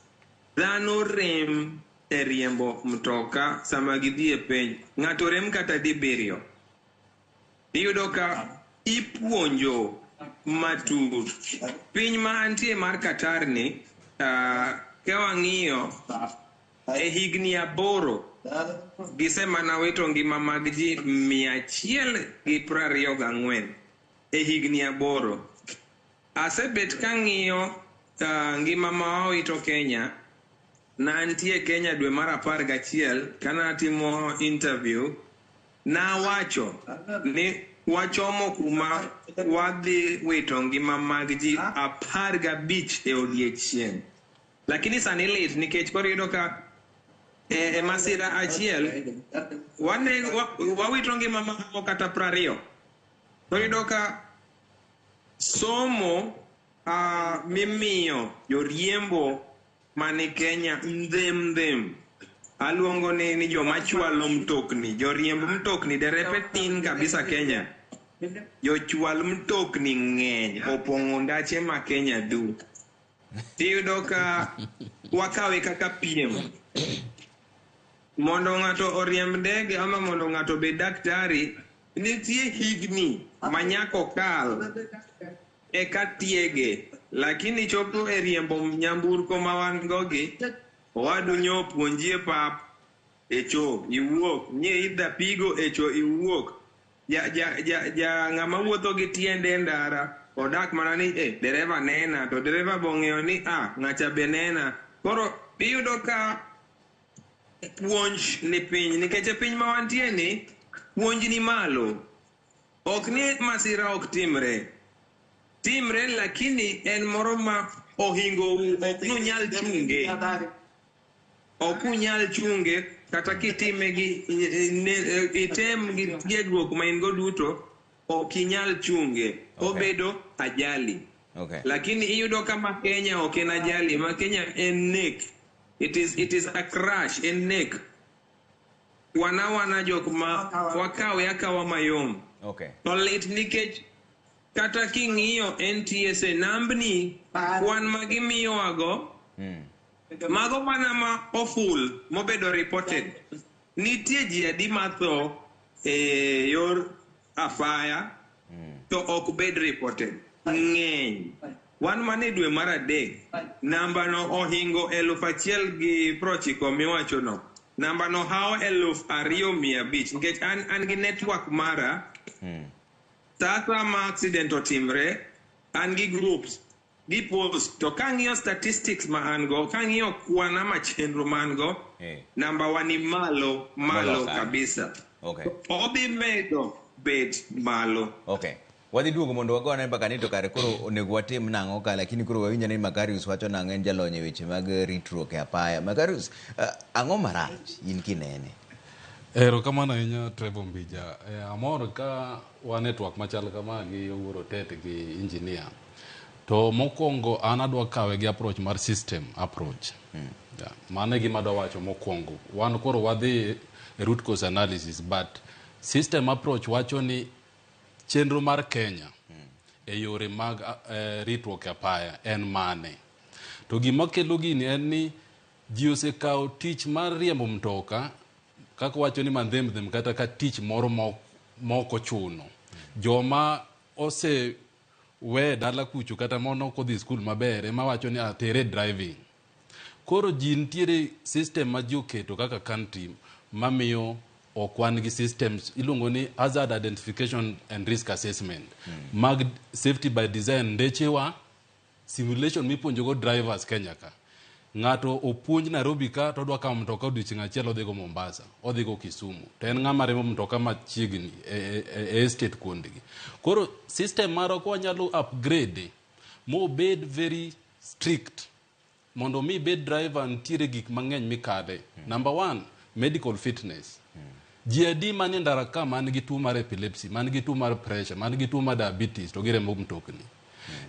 Dhano rem e riembo mtoka sama gidhi e penj. Ng'ato rem kata dibiriyo. Iyudo ka ipuonjo matut. Piny ma antie mar Qatar ni, ka wang'iyo e higni 8 gisemana wito ngima mag ji 124 e higni 8. Asebet kang'iyo ngima ma wawito Kenya. Nantie Kenya dwe mar 11 kanatimo interview, nawacho ni wachomo kuma wadhi wito ngima mag ji 15 e odiechieng'. Lakini sani lit nikech koro iyudo ka e masira achiel wawito ngima maromo kata 20. Koro iyudo ka somo mimiyo joriembo mani Kenya ndhem ndhem. Aluongo ni joma chwalo mtokni, joriemb mtokni, derepe tin kabisa Kenya. Jochwal mtokni ng'eny, opong'o ndache ma Kenya du. Tiyudo ka wakawe kaka piem. Mondo ng'ato oriemb ndege ama mondo ng'ato obed daktari, nitie higni ma nyaka okal eka tiege. Lakini chopo e riembo nyamburko ma wan go gi, owadu nyo puonji e pap, e cho iwuok, nye idha pigo e cho iwuok. Ja ng'ama wuotho gi tiende e ndara odak mana ni dereva nena, to dereva bong'eyo ni ng'acha be nena. Koro iyudo ka puonj ni piny, nikech e piny ma wantie ni puonj ni malo. Ok ni masira ok timre. Timre lakini en moro ma ohingo ok nunyal chunge. Ok unyal chunge kata kitime gi item gi tiegruok ma in go duto ok inyal chunge. Obedo ajali. Lakini iyudo ka ma Kenya ok en ajali, ma Kenya en nek. It is a crash, en nek. Wana jok ma wakawe akawa mayom. To lit nikech kata king'iyo NTSA nambni kwan ma gimiyowago, mago mana ma oful mobedo reported. Nitie ji adi matho e yor afaya to ok bed reported. Ng'eny. Wan mana e dwe mar 3, namba no ohingo 1090 miwacho no. Namba no hawo 2500 nikech an gi network mara. Sasa ma accident otimre, an gi groups. Gipost to kang'iyo statistics ma an go, kang'iyo kwan ama chenro ma an go, namba wa ni malo malo Moloyo kanyo. kabisa. Okay. Odhi medo bet malo. Okay. Wadhi duogo mondo wagone mbaka ni to kare koro onego watim nang'o ka lakini koro wawinjo ni Makarius wacho nang'o en jalony e weche mag ritruok e apaya. Makarius, ang'o marach in kinene? Erokamano ahinya Trevor Mbija. Amor ka wan e twak machal kama gi Owuor Otet gi engineer. To mokwongo an adwa kawe gi approach mar system approach. Yeah. Mano e gima adwa wacho mokwongo. Wan koro wadhi e root cause analysis but system approach wacho ni chenro mar Kenya e yore mag ritruok e apaya en mane. To gima kelo gini en ni ji osekawo tich mar riembo mtoka kaka wacho ni mandhemdhem kata ka tich moro mok ochuno. Joma ose we dala kucho kata mono kodhi skul maber ema wacho ni atere driving. Koro ji nitiere system ma ji oketo kaka country mamiyo ok wan gi systems iluongo ni hazard identification and risk assessment mag safety by design ndechewa simulation mipuonjogo drivers Kenya ka. Ng'ato opuonj Nairobi ka to odwa kawo mtoka odiochieng' achiel odhigo Mombasa, odhigo Kisumu. To en ng'ama riembo mtoka machiegni e estate kuondgi. Koro system marwa ka wanyalo upgrade mobed very strict mondo mi ibed driver nitiere gik mang'eny mikadhe. Number one, medical fitness. Ji adi manie ndara ka man gi tuo mar epilepsy, man gi tuo mar pressure, man gi tuo mar diabetes to giriembo mtokni.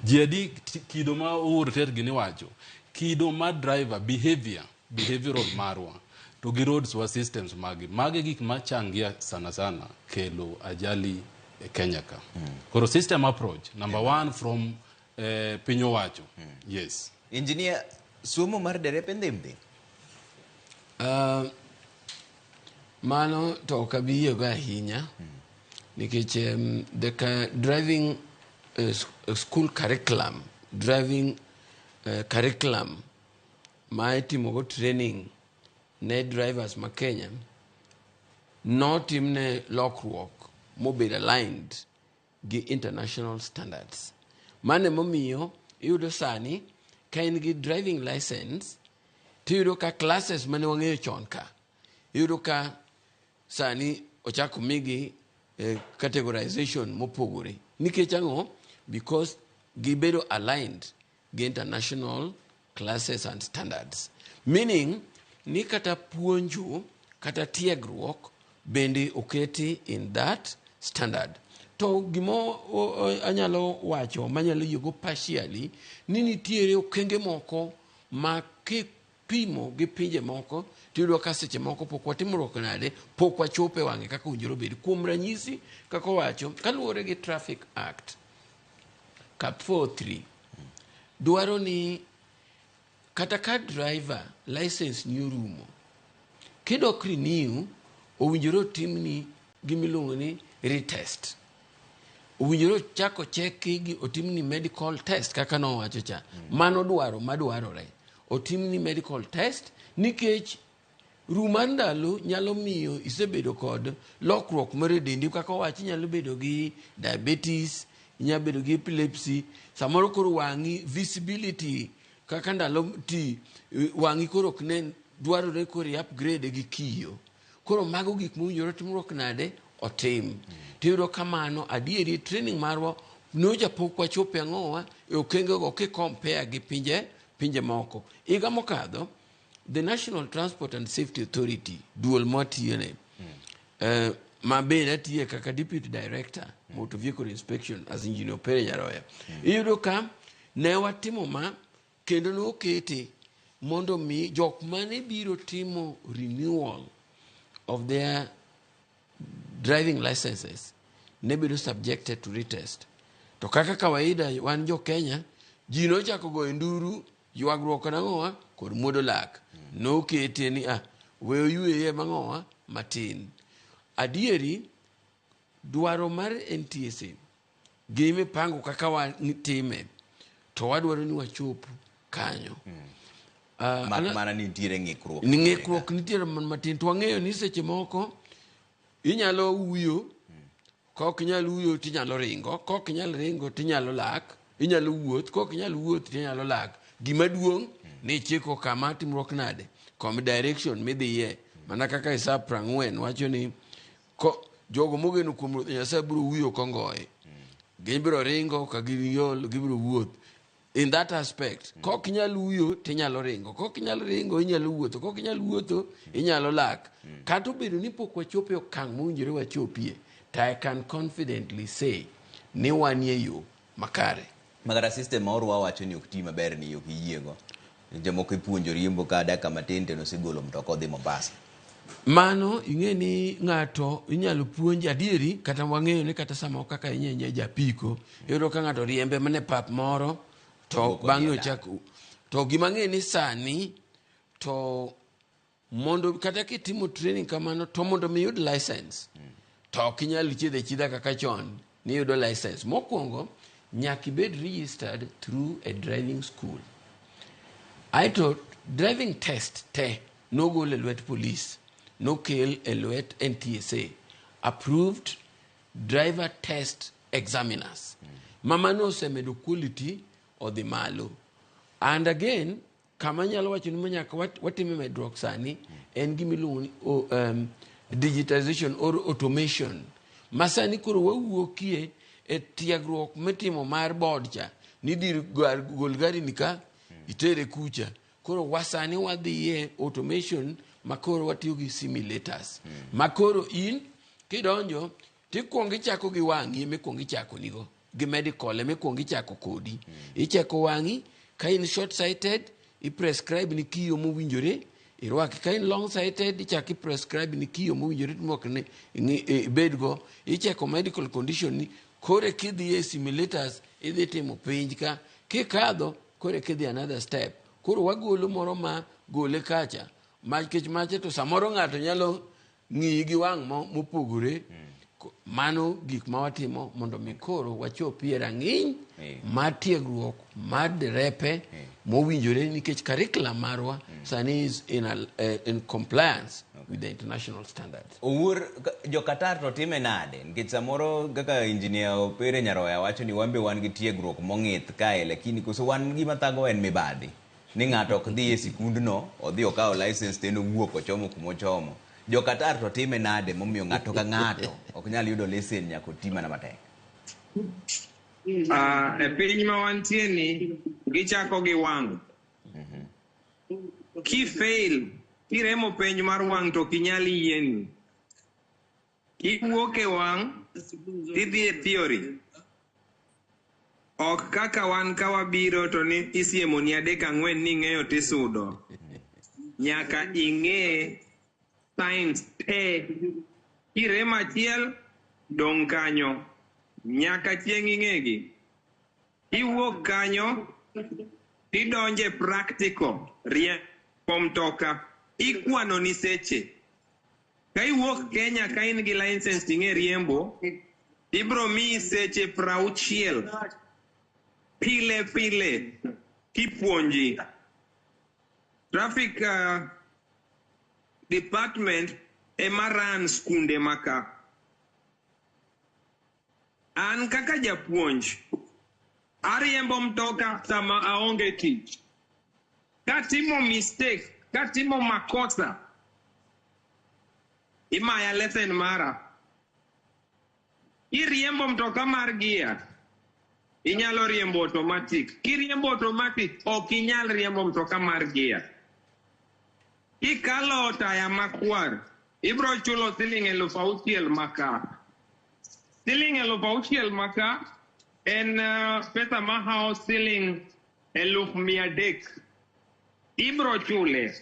Ji adi kido ma Owuor Otet gini wacho, kido mar driver behavior, behavioral marwa to gi roads wa systems magi. Magi gik machangia sana sana kelo ajali e Kenya ka. Koro system approach, number one from piny owacho. Yes. Engineer, somo mar derepe ndhimdhim? Mano to ok abi yiego ahinya nikech the driving school curriculum, driving curriculum ma itimogo training ne drivers ma Kenya notimne lokruok mobedo aligned gi international standards. Mano emomiyo iyudo sani ka in gi driving license tiyudo ka classes mane wang'eyo chon ka iyudo ka sani ochako migi categorization mopogore. Nikech ang'o? Because gibedo aligned gi international classes and standards. Meaning ni kata puonjo kata tiegruok bende oketi in that standard. To gima anyalo wacho manyalo yiego partially ni nitiere okenge moko ma kipimo gi pinje moko tiyudo ka seche moko pok watimruok nade, pok wachopo e wang'e kaka owinjore obed. Kuom ranyisi kaka owacho kaluwore gi Traffic Act Cap 43 dwaro ni kata ka driver license ni orumo kidok renew owinjore otimni gimiluongo ni retest. Owinjore ochak ocheki gi otimni medical test kaka nowacho cha. Mano dwaro madwarore. Otimni medical test nikech ru mar ndalo nyalo miyo isebedo kod lokruok mar e dendi kaka owachi inyalo bedo gi diabetes, inyalo bedo gi epilepsy, samoro koro wang'i visibility kaka ndalo ti wang'i koro ok nen dwarore koro i upgrade gi kiyo. Koro mago gik mowinjore timruok nade otim. Tiyudo kamano adieri training marwa noja pok wachope ang'owa e okengego ki compare gi pinje moko. Higa mokadho the National Transport and Safety Authority duol mwatiyone ma bende atiye kaka Deputy Director Motor Vehicle Inspection as Engineer Opere Nyaroya. Iyudo ka ne watimo ma kendo nokete mondo mi jok mane biro timo renewal of their driving licenses ne bedo subjected to retest. To kaka kawaida wan jo Kenya ji nochako goyo nduru ywagruok nang'owa kod muodo lak. Nokete ni we oyweye mang'owa matin. Adieri dwaro mar NTSA gi mipango kaka watime to wadwaro ni wachop kanyo. Mana ni nitiere ng'ikruok. Ni ng'ikruok nitiere matin to wang'eyo ni seche moko inyalo wuyo, ka ok inyal wuyo tinyalo ringo, ka ok inyal ringo tinyalo lak. Inyalo wuoth, kok inyal wuoth to inyalo lak. Gima duong' ni ichiko kama timruok nade, kom direction midhiye. Mana kaka Isaya 40 wacho ni ko, jogo mogeno kuom Ruoth Nyasaye biro huyo kongoye. Gibiro ringo ka giol, gibiro wuoth. In that aspect, kok inyal huyo tinyalo ringo, kok inyal ringo inyalo wuotho, kok inyal wuotho inyalo lak. Kata obedo ni pok wachopo e okang' mowinjore wachopie, to I can confidently say ni wanie yo makare. Makata system ma Orwa wacho ni ok ti maber ni ok iyiego. Jomoko ipuonjo riembo ka dakika matin to nosegolo mtoka odhi Mombasa. Mano ing'e ni ng'ato inyalo puonj adieri, kata wang'eyo ni kata samoro kaka inyenye japiko, iyudo ka ng'ato riembe mana e pap moro to bang'e ochak. To gima ang'e ni sani to mondo kata kitimo training kamano to mondo mi iyud license to ok inyal chiedho achidha kaka chon ni iyudo license. Mokwongo nyaka ibed registered through a driving school. Aeto driving test te nogol e lwet police, nokel e lwet NTSA, approved driver test examiners. Ma mano osemedo quality odhi malo. And again, kama anyalo wacho ni nyaka watime medruok sani en gima iluongo ni digitization or automation. Ma sani koro wawuokie e tiegruok mitimo mar board cha, ni dir gol gari ni ka itere kucha. Koro wasani wadhiye automation ma koro watiyo gi simulators. Ma koro in kidonjo tikuongo ichako gi wang'i emikwongo ichako nigo gi medical emikwongo ichako kodi. Icheko wang'i, ka in short sighted i prescribe ni kiyo mowinjore irwaki, ka in long sighted ichako i prescribe ni kiyo mowinjore timok ni ibedgo. Icheko medical condition ni kore kidhi e simulators idhi timo penj ka kikadho kore kidhi another step. Koro wagolo moro ma gole kacha nikech macha to samoro ng'ato nyalo ng'iyi gi wang' mopogore. Mano gik ma watimo mondo mi koro wachopie rang'iny mar tiegruok mar derepe mowinjore, nikech curriculum marwa sani is in compliance with the international standards. Owuor jo Qatar to time nade? Nikech samoro kaka engineer Opere Nyaroya wacho ni wan be wan gi tiegruok mong'ith kae, lakini koso wan gima thago en mibadhi. Ni ng'ato ok dhi e sikundno, odhi okawo license to en owuok ochomo kumochomo. Jo Qatar to time nade momiyo ng'ato ka ng'ato ok nyal yudo lesen nyaka oti mana matek? E piny ma wantie ni gichako gi wang'. Ki fail, kiremo penj mar wang' to ok inyal yieni. Kiwuok e wang' tidhi e theory. Ok kaka wan ka wabiro to ni isiemoni 3 4 ni ing'eyo tisudo. Nyaka ing'e science te. Kiremo achiel, dong' kanyo. Nyaka chieng' ing'egi. Iwuok kanyo, tidonje practical, riembo mtoka, ikwano ni seche. Ka iwuok Kenya ka in gi license ting'e riembo, ibro miyi seche 60 pile pile kipuonji. Traffic department ema run skunde maka. An kaka japuonj, ariembo mtoka sama aonge tich. Katimo mistake, katimo makosa, imaya lesson mara. Iriembo mtoka mar gia, inyalo riembo automatic. Kiriembo automatic, ok inyal riembo mtoka mar gia. Kikalo taya makwar, ibro chulo siling 6,000 maka. Siling 6,000 maka en pesa mahao siling 300,000. Ibro chule.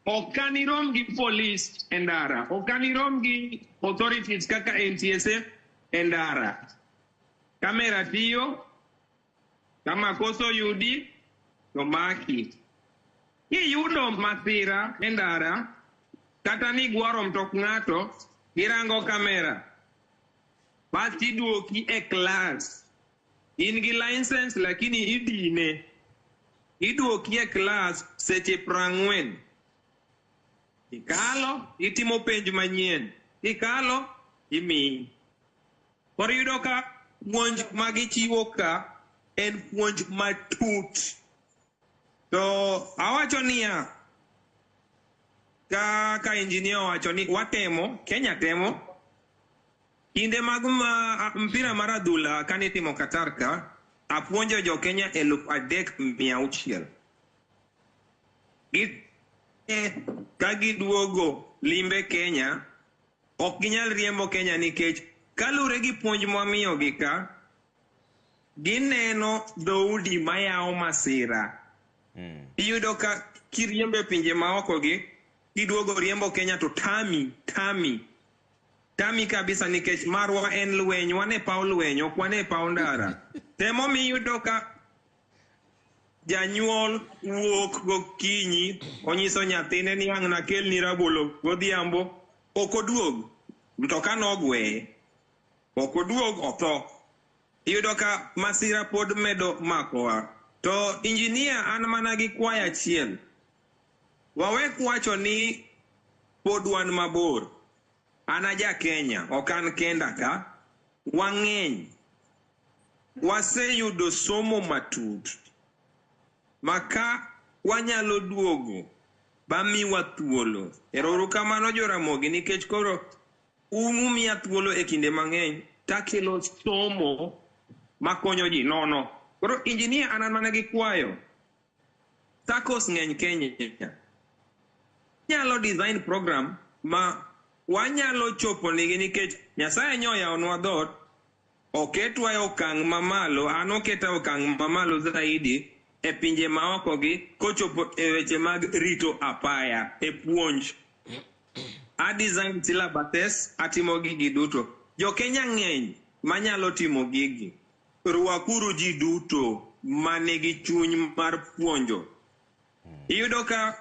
Ok anirom gi police e ndara, ok anirom gi authorities kaka NTSA e ndara. Kamera tiyo, kama koso yudi, to maki. Kiyudo masira e ndara, kata ni gwaro mtok ng'ato, girango kamera. Bas iduoki e class. In gi license lakini idine. Iduoki e class seche 40. Ikalo, itimo penj manyien. Ikalo, imiyi. Koro iyudo ka puonj magichiwo ka En puonj matut. To awacho niya, kaka injinia owacho ni watemo, Kenya temo. Kinde mag mpira mar adhula kane itimo Qatar ka, apuonjo jo Kenya 3600. Ka giduogo limbe Kenya, ok ginyal riembo Kenya nikech kalure gi puonj mwamiyogi ka, gineno dhoudi mayawo masira. Iyudo ka kiriembo e pinje maoko gi, kiduogo riembo Kenya to tami kabisa nikech marwa en lweny, wan e paw lweny, ok wan e paw ndara. Temo miyudo ka janyuol wuok gokinyi, onyiso nyathine ni ang' nakelni rabolo godhiambo, ok oduog, mtoka nogweye, ok oduog, otho. Iyudo ka masira pod medo makowa. To injinia, an mana gi kwayo achiel. Wawek wacho ni pod wan mabor. An aja Kenya, ok an kenda ka. Wang'eny. Waseyudo somo matut. Maka wanyalo duogo bamiwa thuolo. Erouru kamano Joramogi, nikech koro un umiya thuolo e kinde mang'eny takelo somo makonyo ji nono. Koro injinia, an mana gi kwayo. SACCOs ng'eny Kenya. Nyalo design program ma wanyalo chopo nigi nikech Nyasaye nyo oyawonwa dhoot, oketwa e okang' mamalo, an oketa e okang' mamalo zaidi e pinje maoko gi kochopo e weche mag rito apaya, e puonj. A design syllabuses, atimo gigi duto. Jo Kenya ng'eny manyalo timo gigi. Rwakuru ji duto manigi chuny mar puonjo. Iyudo ka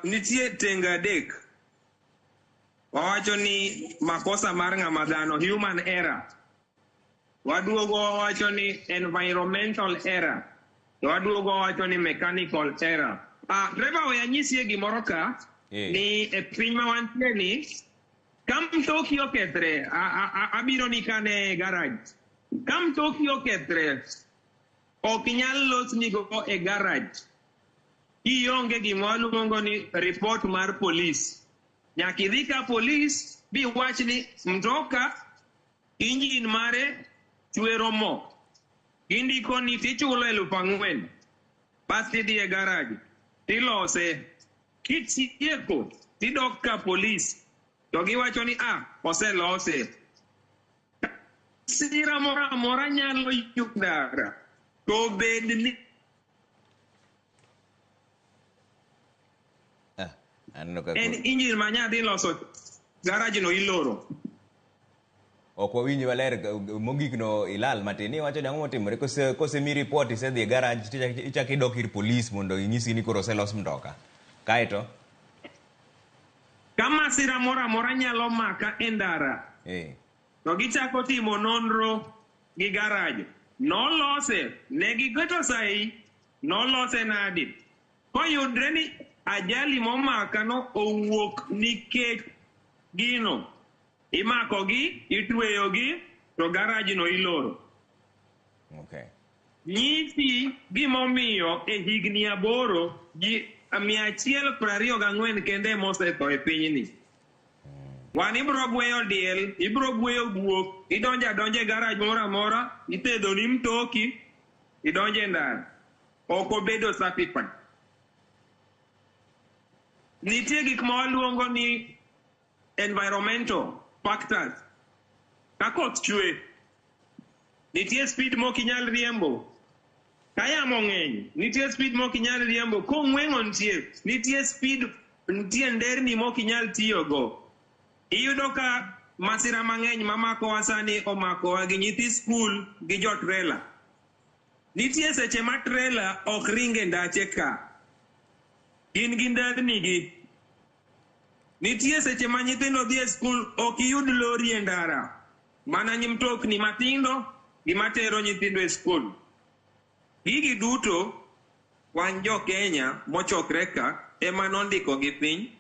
nitie tenga adek. Wawacho ni makosa mar ng'ama dhano, human error. Waduogo wawacho ni environmental error. To waduogo wawacho ni mechanical error. Trevor, we anyisie gimoro ka, ni e piny ma wantie ni, ka mtoki okethre, abiro ni kane e garage. Ka mtoki okethre, ok nyal losnigo e garage. Kionge gima waluongo ni report mar polis. Nyaka idhi ka polis biwach ni mtoka engine mare chwero mo. Gindiko ni tichulo 4,000. Bas tidhi e garage, tilose. Kitieko, tidok ka polis. To giwacho ni oselose. Sira moro amora nyalo yudara. To bed ni en engine ma nyadhi loso garage no iloro. Ok wawinji maler mogik no ilal matin. Iwacho ni ang'o motimore kosemi report isedhi e garage ichako idok ir polis mondo inyisi ni koro oselos mtoka. Kaeto ka masira moro amora nyalo maka e ndara, to gichako timo nonro gi garage. Nolose, ne giketo sahi, nolose nadi. Koyudre ni ajali momaka no owuok nikech gino, imakogi, itweyogi, to garage no iloro. Okay. Nyisi gimomiyo e higni 8 ji 124 kende mosetho e pinyni. Wan ibro gweyo diel, ibro gweyo guok, idonjo adonja e garage moro amora, ithedho ni mtoki, idonjo e ndara. Ok obedo certified. Nitie gik ma waluongo ni environmental factors. Ka koth chwe, nitie speed mok inyal riembo. Ka yamo ng'eny, nitie speed mok inyal riembo. Kong'weng'o nitie, nitie speed, nitie nderni mok inyal tiyogo. Iyudo ka masira mang'eny mamakowa sani omakowa gi nyithi skul gi jo trailer. Nitie seche ma trailer ok ring e ndache ka. Gin gi nderni gi. Nitie seche ma nyithindo dhi e skul ok iyud lori e ndara. Mana mtokni matindo gi matero nyithindo e skul. Gigi duto wan jo Kenya mochokre ka ema nondiko gi piny.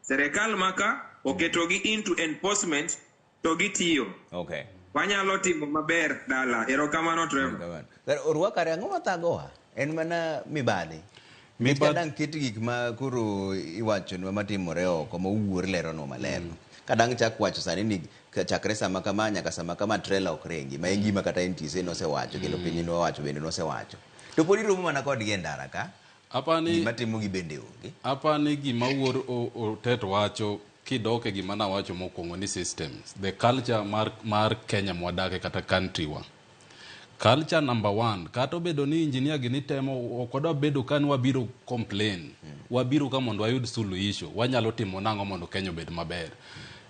Serikal maka oketogi into enforcement to gitiyo. Okay. Wanyalo timo maber dala. Erokamano Trevor. Orwakare ang'o mathagowa? En mana mibadhi. Nikech ka dang' ket gik ma koro iwachonwa matimore oko ma owuor leronwa maler. Ka dang' chak wacho sani ni chakre sama kama nyaka sama kama trela ok ringi, ma en gima kata NTSA nosewacho kendo piny nowacho bende nosewacho. To pod iromo mana kodgi e ndara ka. Apani Gima timogi bende onge. Apani gima wuor Otet wacho kidok e gima nawacho mokwongo ni systems, the culture mar, mar Kenya mwadake kata country wa. Culture number one, kata obedo ni engineer gi ni temo, ok wadwa bedo ka ni wabiro complain. Wabiro ka mondo wayud suluhisho. Wanyalo timo nang'o mondo Kenya obed maber.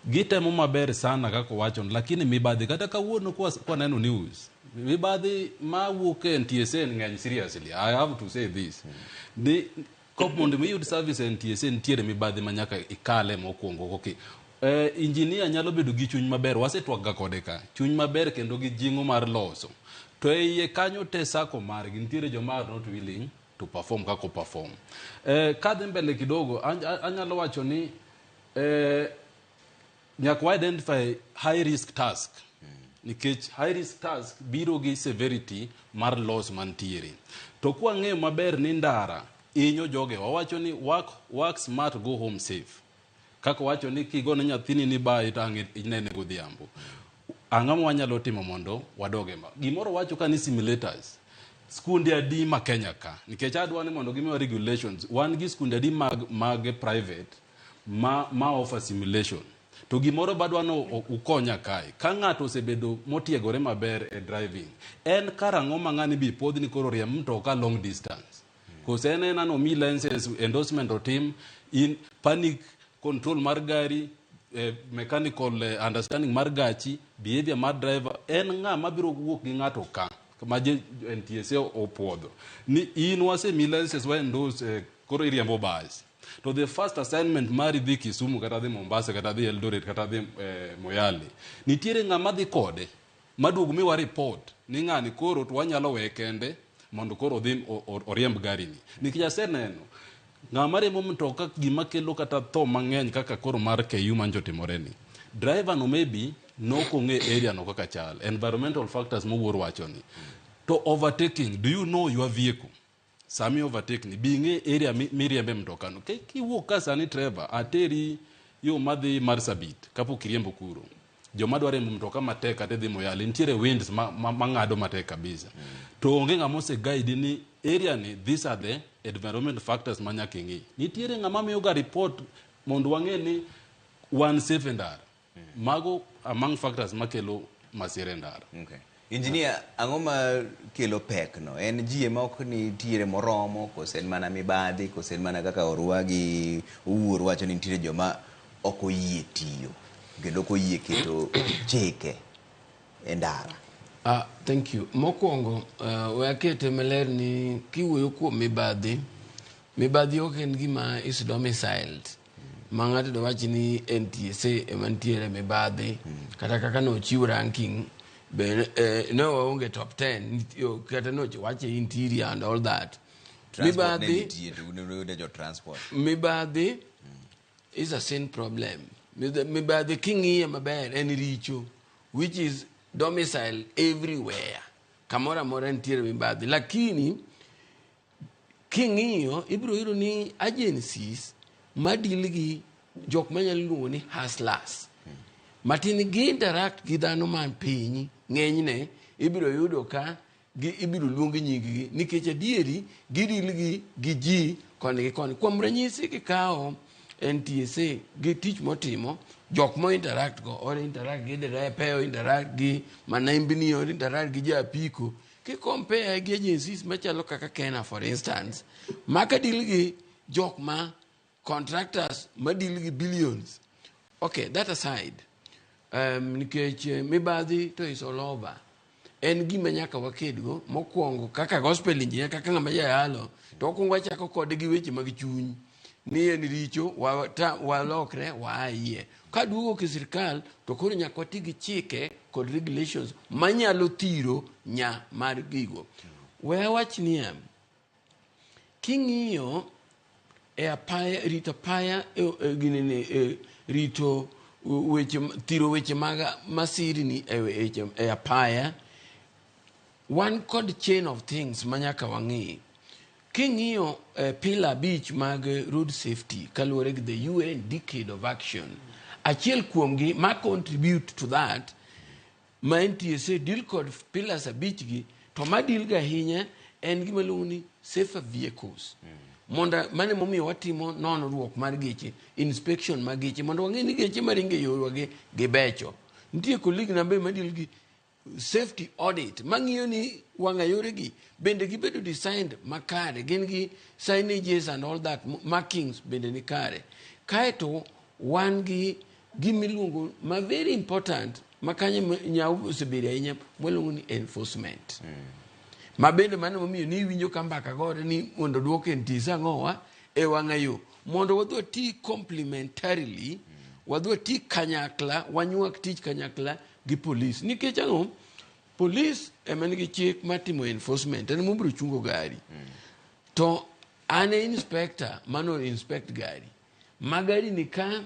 Gitemo maber sana kaka owacho, lakini mibadhi kata kawuono kwa, kwa neno news, mibadhi mawuok e NTSA ng'eny seriously. I have to say this. Ni kop mondo mi iyud service e NTSA nitiere mibadhi ma nyaka ikale mokwongo koki. Engineer nyalo bedo gi chuny maber, wasetwak ga kode ka, chuny maber kendo gi jing'o mar loso. To e iye kanyo te sako margi nitiere joma are not willing to perform kaka perform. Kadhi mbele kidogo, anyalo wacho ni nyaka wa identify high risk task nikech high risk task biro gi severity mar loss mantiere. To kwang'eyo maber ni ndara hinyo joge, wawacho ni work, work smart, go home safe. Kaka wacho ni kigone nyathini ni bayi to ang' inene godhiambo. Ang'o ma wanyalo timo mondo wadoge ma? Gimoro wacho ka ni simulators. Skunde adi ma Kenya ka? Nikech adwa ni mondo gimiwa regulations. Wan gi skunde adi mag, mag private ma, ma offer simulation. To gimoro badwa no ukonya kae. Ka ng'ato osebedo motiegore maber e driving, en karang'o ma ng'ani bi puodh ni koro riemb mtoka long distance? Kose en ena nomi license endorsement otim in panic control mar gari mechanical understanding mar gachi behavior mar driver en ng'a mabiro wuok gi ng'ato ka ma NTSA opuodho ni in wasemi license wa endorse koro iriembo bus to the first assignment mari dhi Kisumu kata dhi Mombasa kata dhi Eldoret kata dhi Moyale nitiere ng'ama dhi kode maduog miwa report ni ng'ani koro to wanyalo weye kende mondo koro odhi oriemb gari ni nikech aseneno ng'ama riembo mtoka gima kelo kata tho mang'eny kaka koro mar KU manjo otimore ni driver no maybe nok ong'e area no kaka chal environmental factors mowuor wacho ni to overtaking do you know your vehicle sami overtake ni bi ing'e area miriembe mtoka no kiwuok ka sani Trevor ateri yo madhi Marsabit kapok iriembo kuro joma dwa riembo mtoka matek kata dhi Moyale nitiere winds mang'ado matek kabisa to onge ng'ama ose guide ni area ni these are the environment factors ma nyaka ing'i nitiere ng'ama miyo ga report mondo wang'e ni wan safe e ndara mago among factors makelo masira e ndara. Okay. Engineer, ang'o ma kelo pek no? En ji ema ok nitiere moromo, kose en mana mibadhi, kose en mana kaka Orwa gi Owuor wacho ni nitiere joma ok oyie tiyo, kendo ok oyie keto chike e ndara. Thank you. Mokwongo, we akete maler ni kiwuoyo kuom mibadhi, mibadhi ok en gima is domiciled. Ma ng'ato dwach ni NTSA ema nitiere mibadhi, kata kaka nochiw ranking, be ne waonge top 10, kata nowache interior and all that. Transport ne nitie, to un jo transport. Mibadhi is a sin problem. Mibadhi king'iye maber en richo, which is domicile everywhere. Kamoro amora nitiere mibadhi. Lakini king'iyo ibiro yudo ni agencies madil gi jok manyalo luongo ni hustlers matin gi interact gi dhano man piny ng'enyne ibiro yudo ka gi ibiro luong nying-gi nikech adieri gidil gi ji koni gi koni. Kuom ranyisi kikawo NTSA gi tich motimo, jok mo interact go, or interact gi derepe, o interact gi manembni, or interact gi japiko. Ki compare gi agencies machalo kaka Kenya for instance, maka deal gi jok ma contractors ma deal gi billions. Okay, that aside, nikech mibadhi to is all over. En gima nyaka wakedgo mokwongo kaka gospel engineer, kaka ng'ama jayalo, to wakwongo wachako kode gi weche mag chuny ni en richo, walokre waa iye. Kaduogo ke sirkal to koro nyaka wati gi chike kod regulations manyalo thiro nya mar gigo. We awach niya, king'iyo e apaya, rito apaya, ginene, rito Weche thiro weche mag masirni e apaya, wan kod chain of things ma nyaka wang'i. King'iyo pillar 5 mag road safety kaluwore gi the UN Decade of Action, achiel kuomgi ma contribute to that ma NTSA deal kod pillars 5 gi, to ma deal ga ahinya en gima iluongo ni safer vehicles. Mondo mane momiyo watimo nonruok mar geche, inspection mag geche, mondo wang'e ni geche maringo e yorwa gi gibecho. Nitie colleague na be ma deal gi safety audit mang'iyo ni wang'a yore gi bende gibedo designed makare, gin gi signages and all that, markings bende ni kare. Kaeto wan gi gimiluongo ma very important ma kanyo nyau osebedo ahinya, mwaluongo ni enforcement. Ma bende mano momiyo ni iwinjo ka mbaka gore ni mondo duok NTSA ang'owa e wang'a yo, mondo wadhi wati complementarily, wadhi wati kanyakla, wanywak tich kanyakla gi police. Nikech ang'o? Police ema nigi chik mar timo enforcement, en mobiro chungo gari. To an e inspector mano inspect gari. Ma gari ni ka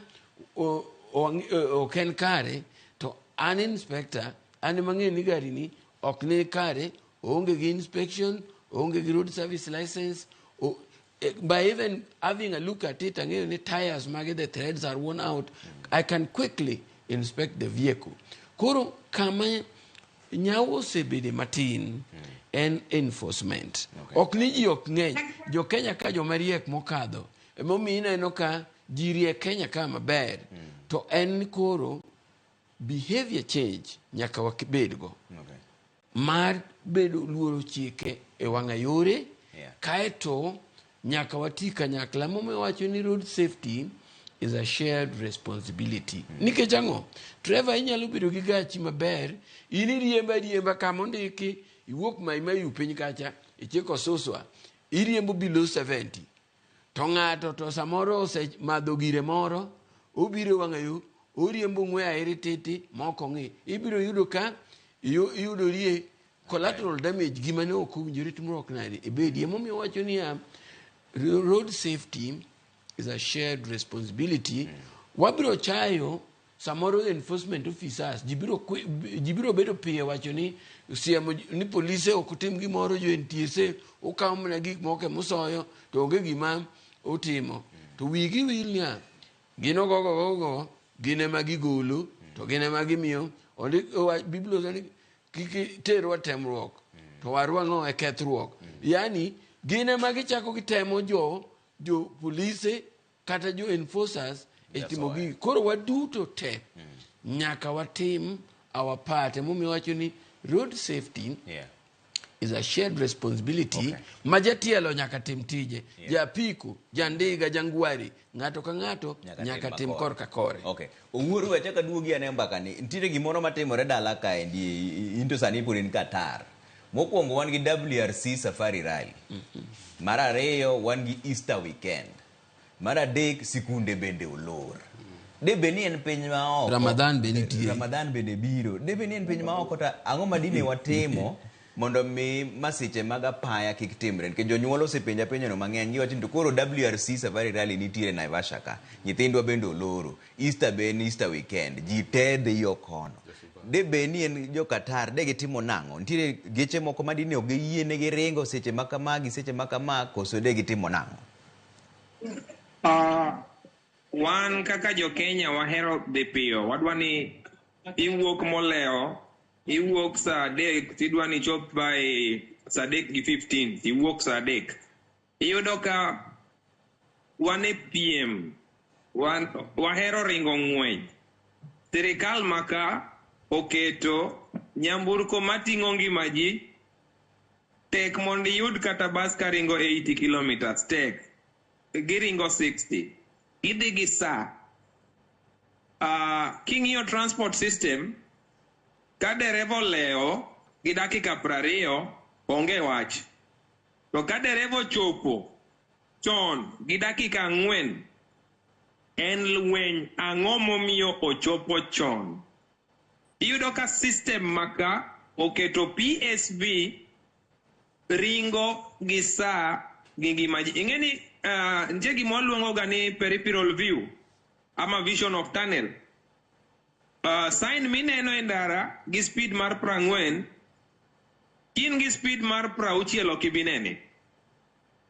ok en kare, to an inspector, an ema ang'eyo ni gari ni ok ni kare, oonge gi inspection, oonge gi road service license, by even having a look at it, ang'eyo ni tires mage, the threads are worn out, I can quickly inspect the vehicle. Koro kama nyawo osebede matin en enforcement. Ok ni ji ok ng'eny, jo Kenya ka joma riek mokadho, emomiyo ineno ka ji riek Kenya ka maber, to en koro behavior change nyaka wabedgo. Mar bedo luoro chike e wang'a yore, kaeto nyaka wati kanyakla. Momiyo wacho ni road safety is a shared responsibility. Nikech ang'o? Trevor, inyalo bedo gi gachi maber, in iriembo ariemba kama ondiki, iwuok Mai Mahiu piny kacha, ichiko Suswa, iriembo below 70. To ng'ato to samoro osemadho gire moro, obiro e wang'a yo, oriembo ng'we airi titi ma ok ong'i. Ibiro yudo ka iyudorie collateral damage, gima ne ok owinjore timruok nade ibedi. Emomiyo wacho niya, road safety is a shared responsibility. Wabiro chayo samoro enforcement officers, ji biro bedo piyo wacho ni siemo ni polise ok tim gimoro, jo NTSA okawo mana gik moko emosoyo to onge gima otimo. To wigi wil niya, gin ogogo gin ema gigolo to gin ema gimiyo. Ondik Biblia wacho ni kik terwa temruok to warwa ang'o e kethruok. Yani gin ema gichako gitemo jo polise kata jo enforcers e timo gigi. Koro waduto te nyaka watim our part. Emomiyo wacho ni road safety is a shared responsibility. Ma jatielo nyaka tim tije, japiko, jandiga, jangwari, ng'ato ka ng'ato nyaka tim korka kore. Okay. Owuoru achaka duogi ane mbaka ni. Nitiere gimoro matimore dala kaendi, in to sani pod in Qatar. Mokwongo wan gi WRC Safari Rally. Mar ariyo wan gi Easter weekend. Mar adek sikunde bende olor. Debe ni en piny ma oko. Ramadan be nitie. Ramadan bende biro. Debe ni en piny ma oko, to ang'o ma dine watimo mondo mi masiche mag apaya kik timre? Nikech jonyuol osepenja penjono mang'eny, giwacho ni to koro WRC Safari Rally nitiere Naivasha ka, nyithindwa bende oloro, Easter be en Easter weekend, ji te dhi yo kono. Debe ni en jo Qatar, de gitimo nang'o? Nitiere geche moko ma dine ok giyienegi ringo seche ma kama gi seche ma kama, koso de gitimo nang'o? Wan kaka jo Kenya wahero dhi piyo, wadwa ni iwuok molewo, iwuok saa 3 tidwa ni ichop by saa 3:15, iwuok saa 3. Iyudo ka wan e piem, wahero ringo ng'wech. Sirikal maka oketo nyamburko mating'o ngima ji, tek mondo iyud kata bas karingo 80 kilometers, tek. Giringo 60. Gidhi gi saa. King'iyo transport system, ka dereva olewo gi dakika 20, onge wach. To ka dereva ochopo chon gi dakika 4, en lweny. Ang'o momiyo ochopo chon? Iyudo ka system maka oketo PSV ringo gi saa gi ngima ji. Ing'e ni nitie gima waluongo ga ni peripheral view ama vision of tunnel. Sign mineno e ndara gi speed mar 40, kin gi speed mar 60 ok ibi nene.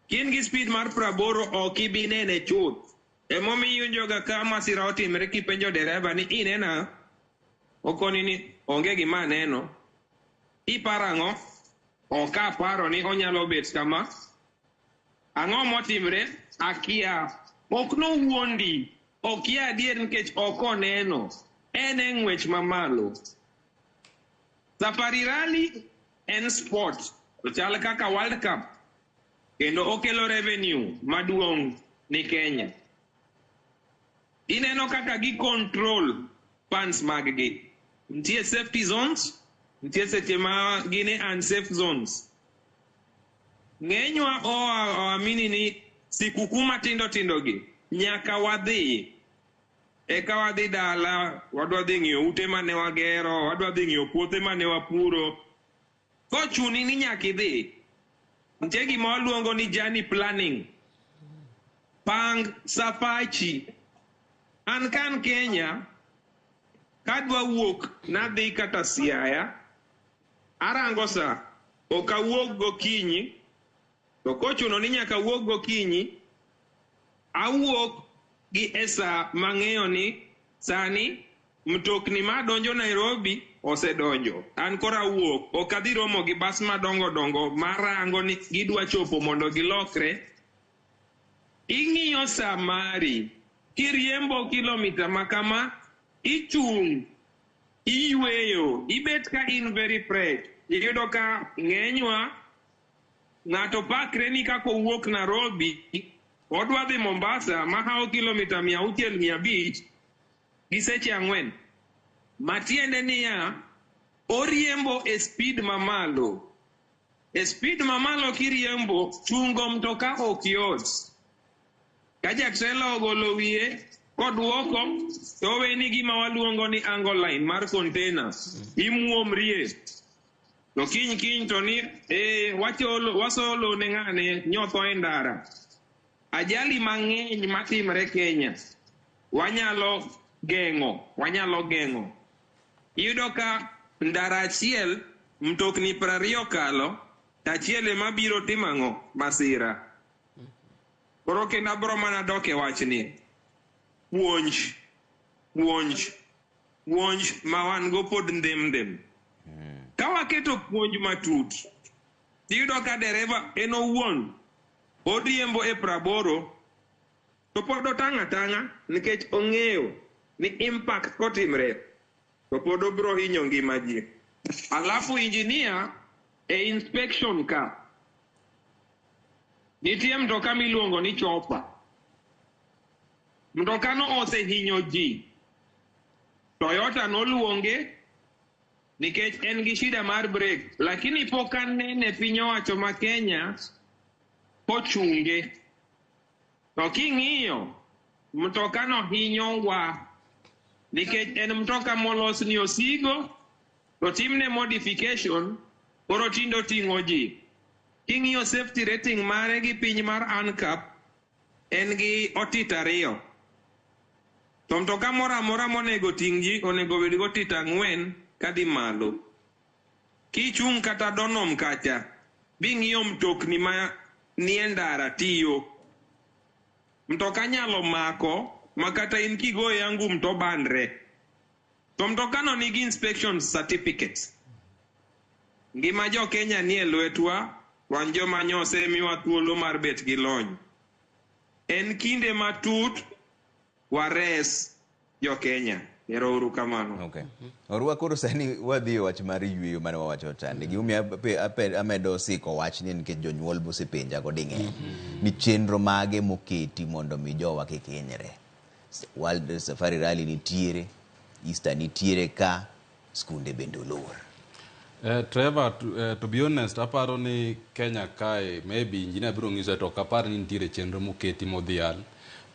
Kin gi speed mar 80 ok ibi nene chuth. Emomiyo iwinjoga ka masira otimre kipenjo dereba ni inena, okoni ni onge gima aneno. Iparo ang'o? Ok aparo ni onyalo bet kama. Ang'o motimre? Akia. Ok nowuondi. Okia adier nikech ok oneno. En e ng'wech mamalo. Safari Rally en sport. Ochal kaka World Cup. Kendo okelo revenue maduong' ni Kenya. Ineno kaka gi control fans mag gi. Nitie safety zones, nitie seche ma gin e unsafe zones. Ng'enywa oamini ni sikuku matindo tindo gi nyaka wadhi. Eka wadhi dala, wadwa dhi ng'iyo ute mane wagero, wadwa dhi ng'iyo puothe mane wapuro. Kochuni ni nyaka idhi. Nitie gima waluongo ni journey planning. Pang safachi. An kan Kenya, kadwa wuok nadhi kata Siaya, arango sa, ok awuog gokinyi, to kochuno ni nyaka awuog gokinyi, awuok gi e sa mang'eyo ni sani mtokni madonjo Nairobi osedonjo. An koro awuok, ok adhi romo gi bas madongo dongo marango ni gidwa chopo mondo gilokre. Ing'iyo sa mari, kiriembo kilomita ma kama, ichung', iyweyo, ibet ka in very fresh. Iyudo ka ng'enywa, ng'ato pakre ni kaka owuok Nairobi, odwa dhi Mombasa mahawo kilomita 600 500 gi seche 4. Matiende niya, oriembo e speed mamalo. E speed mamalo kiriembo, chungo mtoka ok yot. Ka jatrela ogolo wiye koduoko, to oweni gima waluongo ni angle line mar container. Imuomrie. To kiny kiny to ni wacholo, wasolo ne ng'ane nyotho e ndara. Ajali mang'eny matimre Kenya, wanyalo geng'o, wanyalo geng'o. Iyudo ka ndara achiel mtokni 20 kalo, to achiel ema biro timo ang'o? Masira. Koro kendo abro mana dok e wachni. Puonj, puonj, puonj ma wan go pod ndhem ndhem. Ka waketo puonj matut, tiyudo ka dereva en owuon oriembo e 80 to pod otang' atang'a nikech ong'eyo ni impact kotimre to pod obro hinyo ngima ji. Alafu engineer e inspection ka nitie mtoka miluongo ni chopper. Mtokano osehinyo ji. Toyota noluonge nikech en gi shida mar brake, lakini pok anene piny owacho ma Kenya kochunge. To king'iyo, mtokano hinyo wa nikech en mtoka molos ni osigo, to timne modification, koro tinde oting'o ji. King'iyo safety rating mare gi piny mar ANCAP, en gi otit 2. To mtoka moro amora monego ting' ji onego bed gi otit 4 kadhi malo. Kichung' kata Donom kacha, bing'iyo mtokni ma nie ndara tiyo. Mtoka nyalo mako ma kata in kigoye angum to bandre. To mtokano nigi inspection certificate. Ngima jo Kenya nie lwetwa, wan joma nyosemiwa thuolo mar bet gi lony. En kinde matut wares jo Kenya. Ero uru kamano. Okay. Orwa koro sani wadhi e wach mar yweyo mane wawacho chande. Gimomiyo amedo siko wachni nikech jonyuol bosepenja go ding'eny. Ni chenro mage moketi mondo mi jowa kik hinyre. World Safari Rally nitiere, Easter nitiere ka, skunde bende olor. Trevor, to be honest, aparo ni Kenya kae, maybe engineer biro ng'iso to ok apar ni nitiere chenro moketi modhial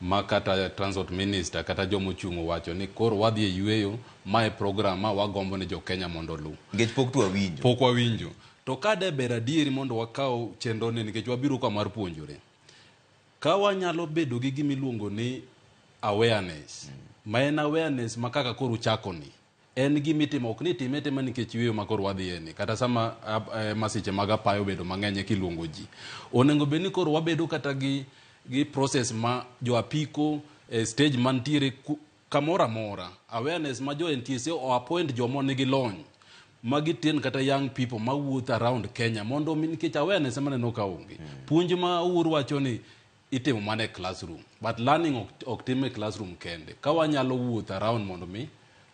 ma kata transport minister kata jomochung' owacho ni koro wadhi e yweyo, mae program ma wagombo ni jo Kenya mondo oluw. Nikech pok to wawinjo. Pok wawinjo. To ka de ber adieri mondo wakaw chenro ni nikech wabiro ka mar puonjore. Ka wanyalo bedo gi gima iluongo ni awareness, ma en awareness ma kaka koro uchako ni. En gima itimo, ok ni itime atima nikech yueyo ma koro wadhiye ni. Kata sama masiche mag apaya obedo mang'eny eka iluongo ji. Onego bed ni koro wabedo kata gi, gi process ma jo apiko e stage mantiere kamoro amora. Awareness ma jo NTSA o appoint joma nigi lony ma giten kata young people mawuotho around Kenya mondo mi nikech awareness ema aneno ka onge. Puonj ma Owuor wacho ni itimo mana e classroom, but learning ok tim e classroom kende. Ka wanyalo wuotho around mondo mi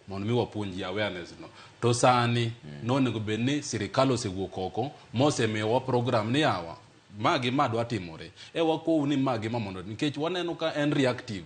wapuonj ji awareness no. To sani nonego bed ni sirikal osewuok oko mosemiyowa program ni yawa ma gi ma dwa timore. E wakou ni ma gi ma mondo nikech waneno ka en reactive.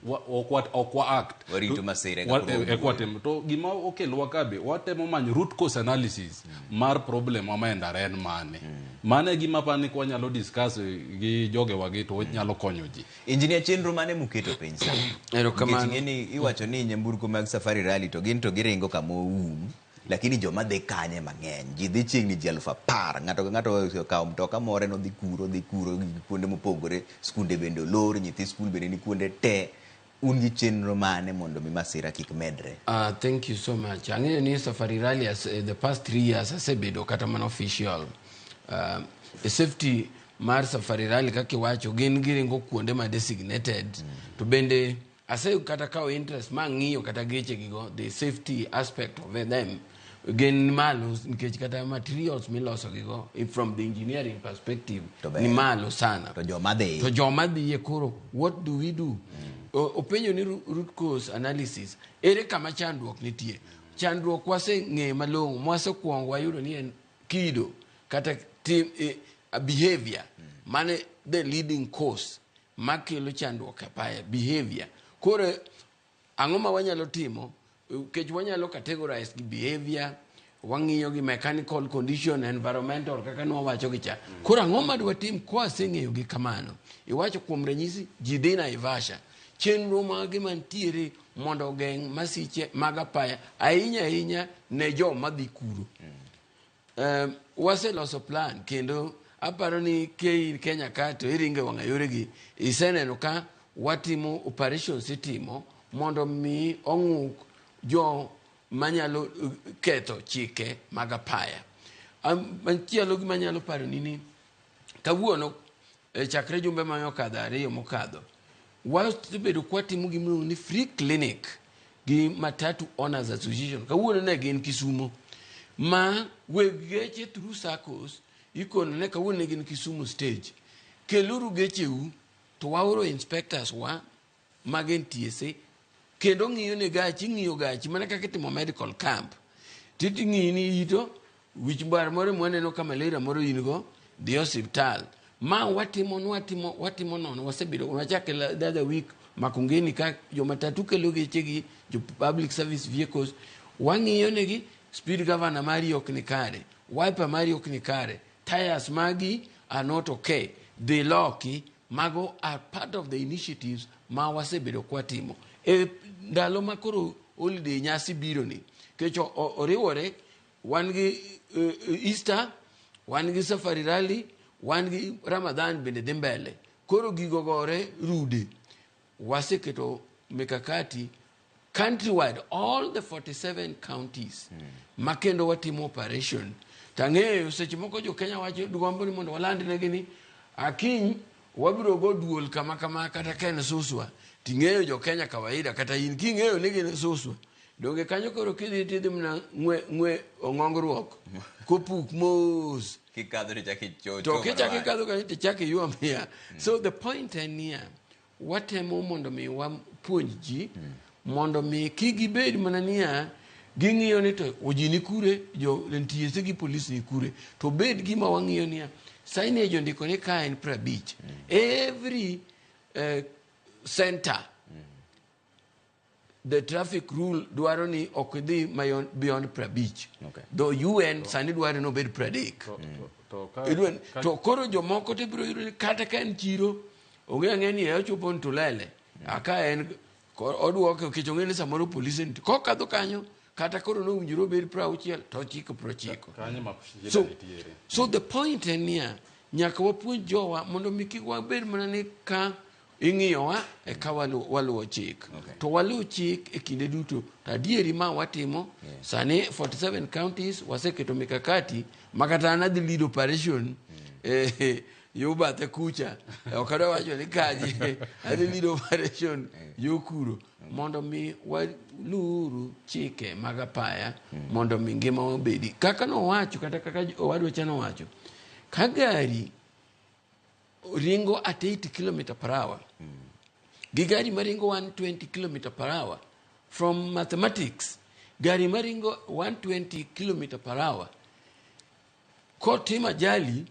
Ok wa act. Warito masira eka koro Eka watimo. To gima okelowa ka be watemo manyo root cause analysis mar problem ma e ndara en mane. Mano e gima apani ka wanyalo discuss gi jogewa gi to nyalo konyo ji. Engineer, chenro mane muketo piny sani? Erokamano. Nikech ing'e ni iwacho ni nyamburko mag Safari Rally to gin to giringo kama oum, lakini joma dhi kanye mang'eny. Ji dhi chiegni ji 10,000. Ng'ato ka ng'ato okawo mtoka more nodhi kuro, dhi kuro gi kuonde mopogore. Skunde bende olor, nyithi skul bende ni kuonde te. Un gi chenro mane mondo mi masira kik medre? Thank you so much. Ang'eyo ni Safari Rally as, the past 3 years asebedo kata mana official. Safety mar Safari Rally kaka iwacho gin giringo kuonde ma designated. To bende ase kata kawo interest ma ng'iyo kata geche gigo, the safety aspect of them gin malo nikech kata materials miloso gigo from the engineering perspective ni malo sana. To joma dhi. To joma dhiye koro what do we do? Openjo ni root cause analysis, ere kama chandruok nitie? Chandruok waseng'eyo malong'o, mwasekuongo wayudo ni en kido kata tim, behavior mane the leading cause makelo chandruok e apaya, behavior. Koro ang'o ma wanyalo timo? Nikech wanyalo categorize gi behavior, wang'iyo gi mechanical condition, environmental kaka nwawacho gi cha. Koro ang'o ma dwatim ka waseng'eyo gi kamano? Iwacho kuom ranyisi ji dhi Naivasha. Chenro mage mantiere mondo ogeng' masiche mag apaya ahinya ahinya ne joma dhi kuro. Waseloso plan kendo aparo ni Kenya ka to iringe wang'a yoregi iseneno ka watimo operations itimo mondo mi ong'uk jo manyalo ketho chike mag apaya. Machielo gima anyalo paro ni kawuono chakre jumbe mane okadho 2 mokadho wasebedo kwatimo gimiluongo ni free clinic gi Matatu Owners Association. Kawuono ne gin Kisumo ma weg geche through SACCOs ikono ne kawuono ne gin Kisumu stage. Keluru gecheu to waoro inspectors wa mag NTSA kendo ng'iyo ne gachi, ng'iyo gachi mana kaka itimo medical camp. Titi ng'iyi ni ito wich bar moro mwaneno ka malaria moro in go dhi osiptal. Ma watimo nono wasebedo wachake the other week Makongeni ka jomatatu kelo gechegi jo public service vehicles wang'iyo negi speed governor mari ok ni kare, wiper mari ok ni kare, tires magi are not okay, dhi loki. Mago are part of the initiatives ma wasebedo kwatimo e ndalo ma koro holiday nyasi biro ni kech oriwore wan gi Easter, wan gi Safari Rally, wan gi Ramadan bende dhi mbele. Koro gigo gore rude. Waseketo mikakati countrywide, all the 47 counties ma kendo watimo operation. Tang'eyo seche moko jo Kenya wacho gombo ni mondo waland negi ni akiny wabiro go duol kama kama kata ka en Suswa. Ting'eyo jo Kenya kawaida kata in king'eyo ni gin Suswa. Donge kanyo koro kidhi tidhi mana ng'we ong'ongruok kopuk mos. Kikadho to ichako icho. To kichako ikadho kanyo to ichako iywa miya. So the point en niya, watemo mondo mi wapuonj ji mondo mi kik gibed mana niya ging'iyo ni to ji ni kure, jo NTSA gi polis ni kure, to bed gima wang'iyo niya signage ondiko ni ka en 50. Every center the traffic rule dwaro ni ok dhi beyond 50. Okay. Though UN sani dwaro ni obed 30. To koro jomoko to ibiro yudo ni kata ka en chiro ong'e ang'e ni ochopo Ntulele aka en oduoke nikech ong'e ni samoro polisi nitie kokadho kanyo kata koro nowinjore obed 60 to ochiko 90. So the point en niya nyaka wapuonj jowa mondo mi kik wabed mana ni ka Ing'iyowa eka waluwo chik. To waluw chik e kinde duto. To adieri ma watimo, sani 47 counties waseketo mikakati ma kata an adhi lead operation yo bathe kucha. Ok adwa wacho ni kaje. Adhi lead operation yo kuro. Mondo mi waluwuru chike mag apaya mondo mi ngima obedi. Kaka nowacho kata kaka owadwa cha nowacho. Ka gari ringo at 80 km per hour gi gari maringo 120 km per hour, from mathematics, gari maringo 120 km per hour kotimo ajali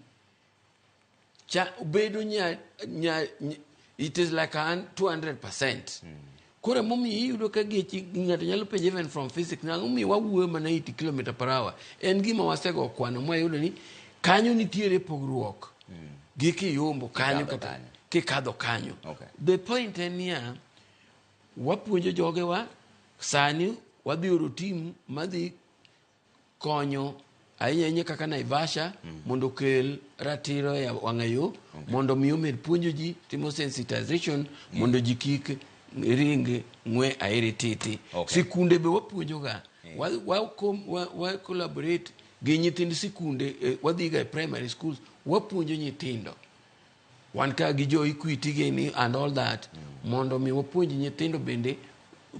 cha bedo nya, nya, nya it is like a 200%. Koro emomiyo iyudo ka geche ng'ato nyalo penjo even from physics nang'o miyo wawuoyo mana 80 km per hour. En gima wasego kwano mwayudo ni kanyo nitiere pogruok gi kiyombo kanyo Kikadho kata kanyo. kikadho kanyo. The point en niya, wapuonjo jogewa sani wadhi oro team madhi konyo ahinya ahinya kaka Naivasha mondo okel ratiro e wang'ayo mondo mi omed puonjo ji timo sensitization mondo ji kik ring ng'we airi titi. Sikunde be wapuonjoga. Wa collaborate gi nyithind sikunde, wadhiga e primary schools wapuonjo nyithindo wan ka gi jo Equity gini and all that mondo mi wapuonj nyithindo bende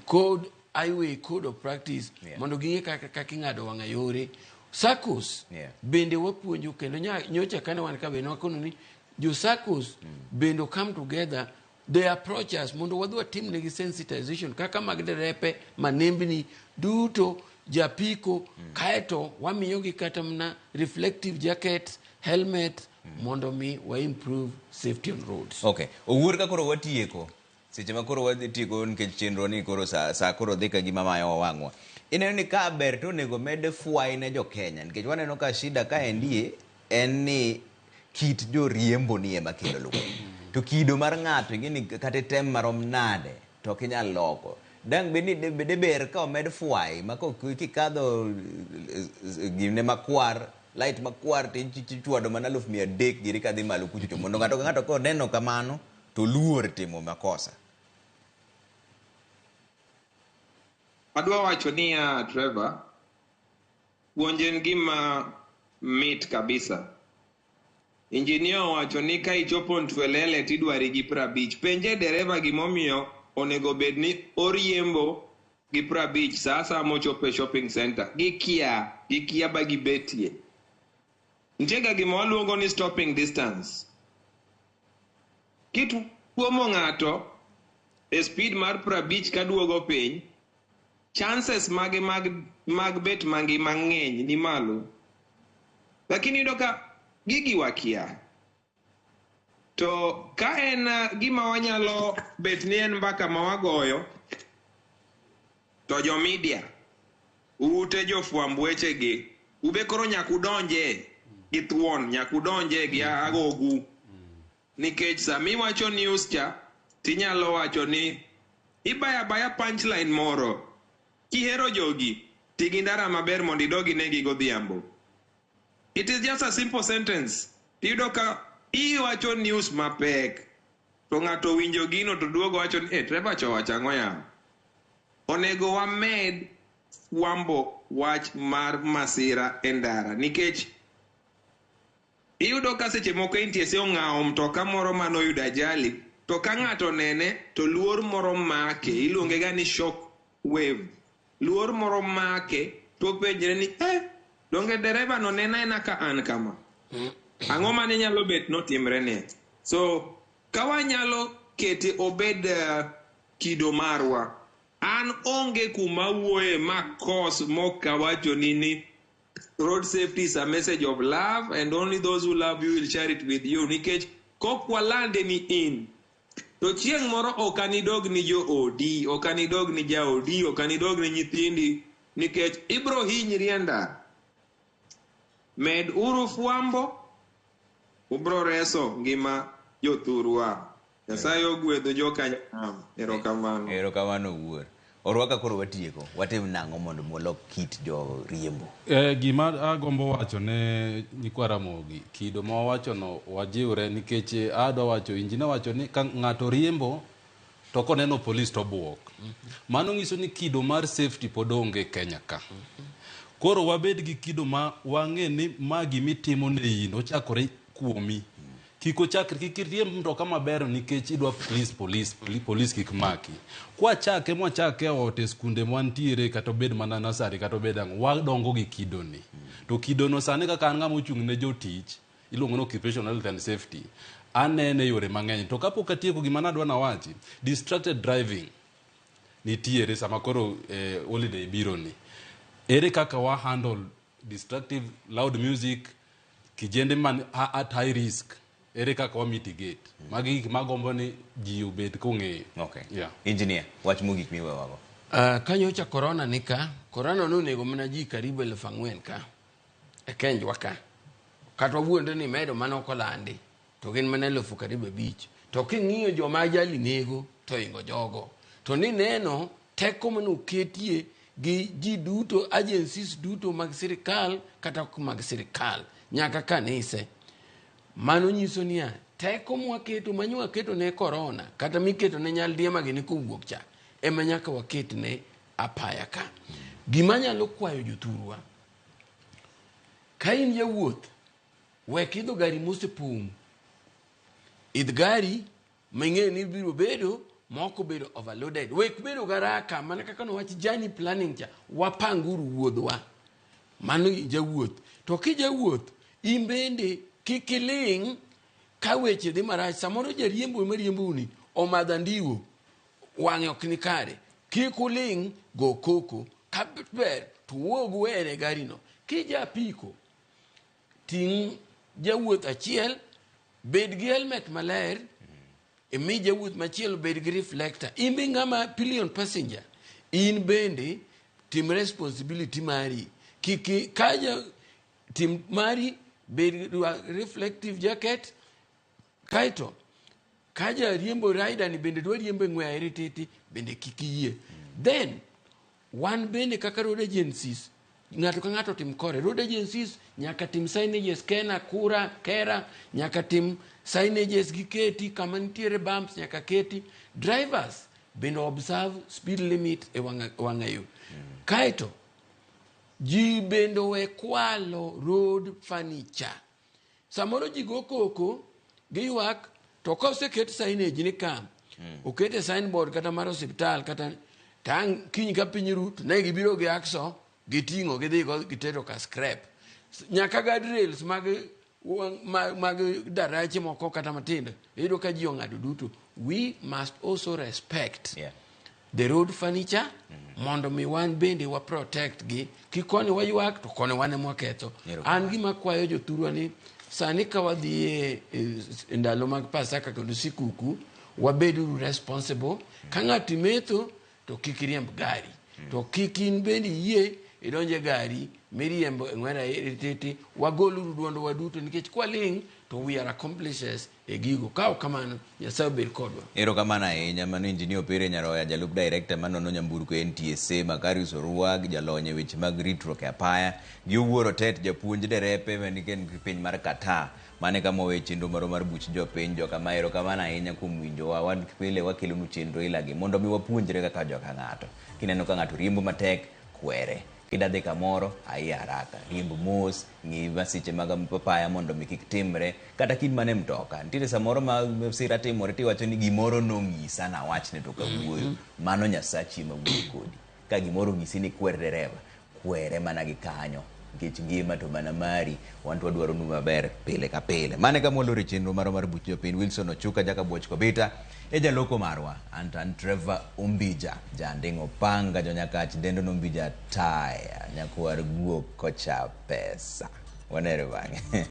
code highway code of practice mondo ging'e kaka ing'ado wang'a yore. SACCOs bende wapuonjo kendo nyocha kane wan ka bende wakono ni jo SACCOs bende come together, they approach us mondo wadhi watimnegi sensitization kaka mag derepe manembni duto japiko kaeto wamiyogi kata mana reflective jackets, helmet mondo mi wa improve safety on roads. Okay. Owuor ka koro watieko. Seche ma koro wadhi tieko nikech chenro ni koro sa koro dhi ka gima mayo wang'wa. Ineno ni ka ber to onego med fwai ne jo Kenya nikech waneno ka shida ka endie en ni kit joriembo ni ema kelo lweny. To kido mar ng'ato ing'e ni kata item marom nade to ok inyal loko. Dang' bed ni de ber ka omed fwai ma kikadho gine makwar light makwar to ichwado mana 300,000 giri kadhi malo kucho mondo ng'ato ka ng'ato koneno kamano to luor timo makosa. Adwa wacho niya, Trevor, puonj en gima mit kabisa. Injinia owacho ni ka ichopo Ntwelele tidwari gi 50. Penje dereva gimomiyo onego bed ni oriembo gi 50 sa asaya mochopo e shopping center. Gikia ba gibetie. Nitie ga gima waluongo ni stopping distance. Kituomo ng'ato e speed mar 50 kaduogo piny, chances mage mag bet mangima ng'eny ni malo. Lakini iyudo ka gigi wakia. To ka en gima wanyalo bet ni en mbaka ma wagoyo, to jo media, ute jofwamb wechegi, ube koro nyaka udonje gi thuon, nyaka udonje gi agogu. Nikech sama iwacho news cha, tinyalo wacho ni ibaya baya punchline moro. Kihero jogi, ti gi ndara maber mondo idog inegi godhiambo. It is just a simple sentence. Tiyudo ka iwacho news mapek, to ng'ato winjo gino to duogo wacho ni, Trevor cha owacho ang'o yawa? Onego wamed fwambo wach mar masira e ndara, nikech iyudo ka seche moko NTSA ong'awo mtoka moro manoyudo ajali, to ka ng'ato nene to luor moro make, iluonge ga ni shock wave. Luor moro make to penjre ni, donge dereva no nena ena ka an kama. Ang'o mane nyalo bet notimre ne? So, ka wanyalo kete obed kido marwa, an onge kuma wuoye ma kos mokawacho ni road safety is a message of love and only those who love you will share it with you. Nikech kok walande ni in, to chieng' moro ok anidog ni joodi, ok anidog ni jaodi, ok anidog ni nyithindi, nikech ibro hinyri e ndara. Med uru fwambo, ubro reso ngima jothurwa. Nyasaye ogwedho joka Nyasaye. Erokamano. Erokamano wuor. Orwaka koro watieko. Watim nang'o mondo walok kit jo riembo? Gima agombo wacho ne nyikwa Ramogi, kido ma wawachono wajiwre nikech adwa wacho, injinia wacho ni ka ng'ato riembo to koneno polis to obuok. Mano nyiso ni kido mar safety pod onge Kenya ka. Koro wabed gi kido ma wang'e ni ma gimitimo ne in ochakore kuomi. Kik ochakre, kik iriemb mtoka maber nikech idwa please police, police kik maki. Kwachake mwachake e ot e skunde mwantiere kata obed mana nursery kata obed ang'o, wadongo gi kidoni. To kidono sani kaka an ng'ama ochung' ne jotich, iluongo ni occupational health and safety, anene e yore mang'eny. To kapok atieko gima nadwa nawachi, distracted driving nitiere sama koro holiday biro ni. Ere kaka wa handle destructive loud music, kijende man at high risk, ere kaka wa mitigate? Magi gik magombo ni ji obed kong'eyo. Okay. Yeah. Engineer, wach mogik miwewago. Kanyocha corona ni ka, corona nonego mana ji karibu 4,000 ka, e Kenjwa ka. Kata wawuondre ni medo mana ok olandi, to gin mana 5,000. To king'iyo joma ajali nego, to ingo jogo. To ni neno teko manoketie gi ji duto, agencies duto mag sirikal kata ok mag sirikal, nyaka kanise. Mano nyiso niya, teko mwaketo, manyo waketo ne corona, kata miketo ne nyaldiema gini kowuok cha, ema nyaka waket ne apaya ka. Gima nyalo kwayo jothurwa, ka in jawuoth, wek idho gari mosepong'. Idh gari ming'eyo ni biro bedo moko bedo overloaded. Wek bedo garaka, mana kaka nowach journey planning cha, wapanguru wuodhwa. Mano jawuoth. To kijawuoth, in bende kik iling' ka weche dhi marach. Samoro jariembo mariemboni omadho andiwo, wang'e ok ni kare. Kik uling', go koko. Ka ber, to wuog were gari no. Kija apiko, ting' jawuoth achiel, bed gi helmet maler, imi jawuoth machielo bed gi reflector. In be ng'ama pillion passenger, in bende tim responsibility mari. Kik kaja tim mari, bed reflective jacket, kaeto kaja riembo rider ni bende dwa riembo e ng'we airititi, bende kik iyie. Then wan bende kaka road agencies, ng'ato ka ng'ato tim kore. Road agencies nyaka tim signages, Kena, Kura, Kera, nyaka tim signages giketi kama nitiere bumps nyaka keti. Drivers bende observe speed limit e wang'a yo. Kaeto ji bende owe kwalo road furniture. Samoro ji go koko, giywak, to ka oseket signage ni ka, okete signboard kata mar osiptal kata tang' kiny ka piny ru, to ne gibiro gi akso, giting'o gidhi go gitero ka scrap. Nyaka guardrails mag darache moko kata matindo, iyudo ka ji ong'ado duto. We must also respect the road furniture, mondo mi wan bende wa protect gi. Kik koni waywak, to koni wan ema waketho. An gima kwayo jothurwa ni sani ka wadhi e ndalo mag Pasaka kod sikuku, wabeduru responsible. Ka ng'ato imetho, to kik iriemb gari. To kik in bende iyie idonje gari miriembo e ng'wera titi. Wagoluru duondwa duto, nikech kwaling' to we are accomplices e gigo. Ka ok kamano, Nyasaye obed kodwa. Erokamano ahinya. Mano Engineer Opere Nyaroya, jalup director manono nyamburko NTSA, Makarius Orwag, jalony e weche mag ritruok e apaya, gi Owuor Otet, japuonj derepe manigi piny mar Qatar. Mane kama owe chenro marwa mar buch jopiny. Jokama, erokamano ahinya kuom winjowa. Wan pile wakelonu chenro ilagi mondo mi wapuonjre kaka joka ng'ato. Kineno ka ng'ato riembo matek, kwere. Kida dhi kamoro, ai haraka. Riemb mos, ng'i masiche mag apaya mondo mi kik timre. Kata kin mana e mtoka. Nitiere samoro ma masira timore tiwacho ni gimoro nong'isa nawachne to kawuoyo. Mano Nyasachi ema wuoyo kodi. Ka gimoro onyisi ni kwer dereva, kwere mana gi kanyo. Nikech ngima to mana mari, wan to wadwaro nu maber pile ka pile. Mane kama waloro e chenro marwa mar buch jopiny. Wilson Ochuka, Jakabuoch Kobita, e jaloko marwa. Anto an Trevor Ombija, janding' opanga, jonyakach dendo nombija taya, nyakwar guok kocha pesa. Wanere bang'e.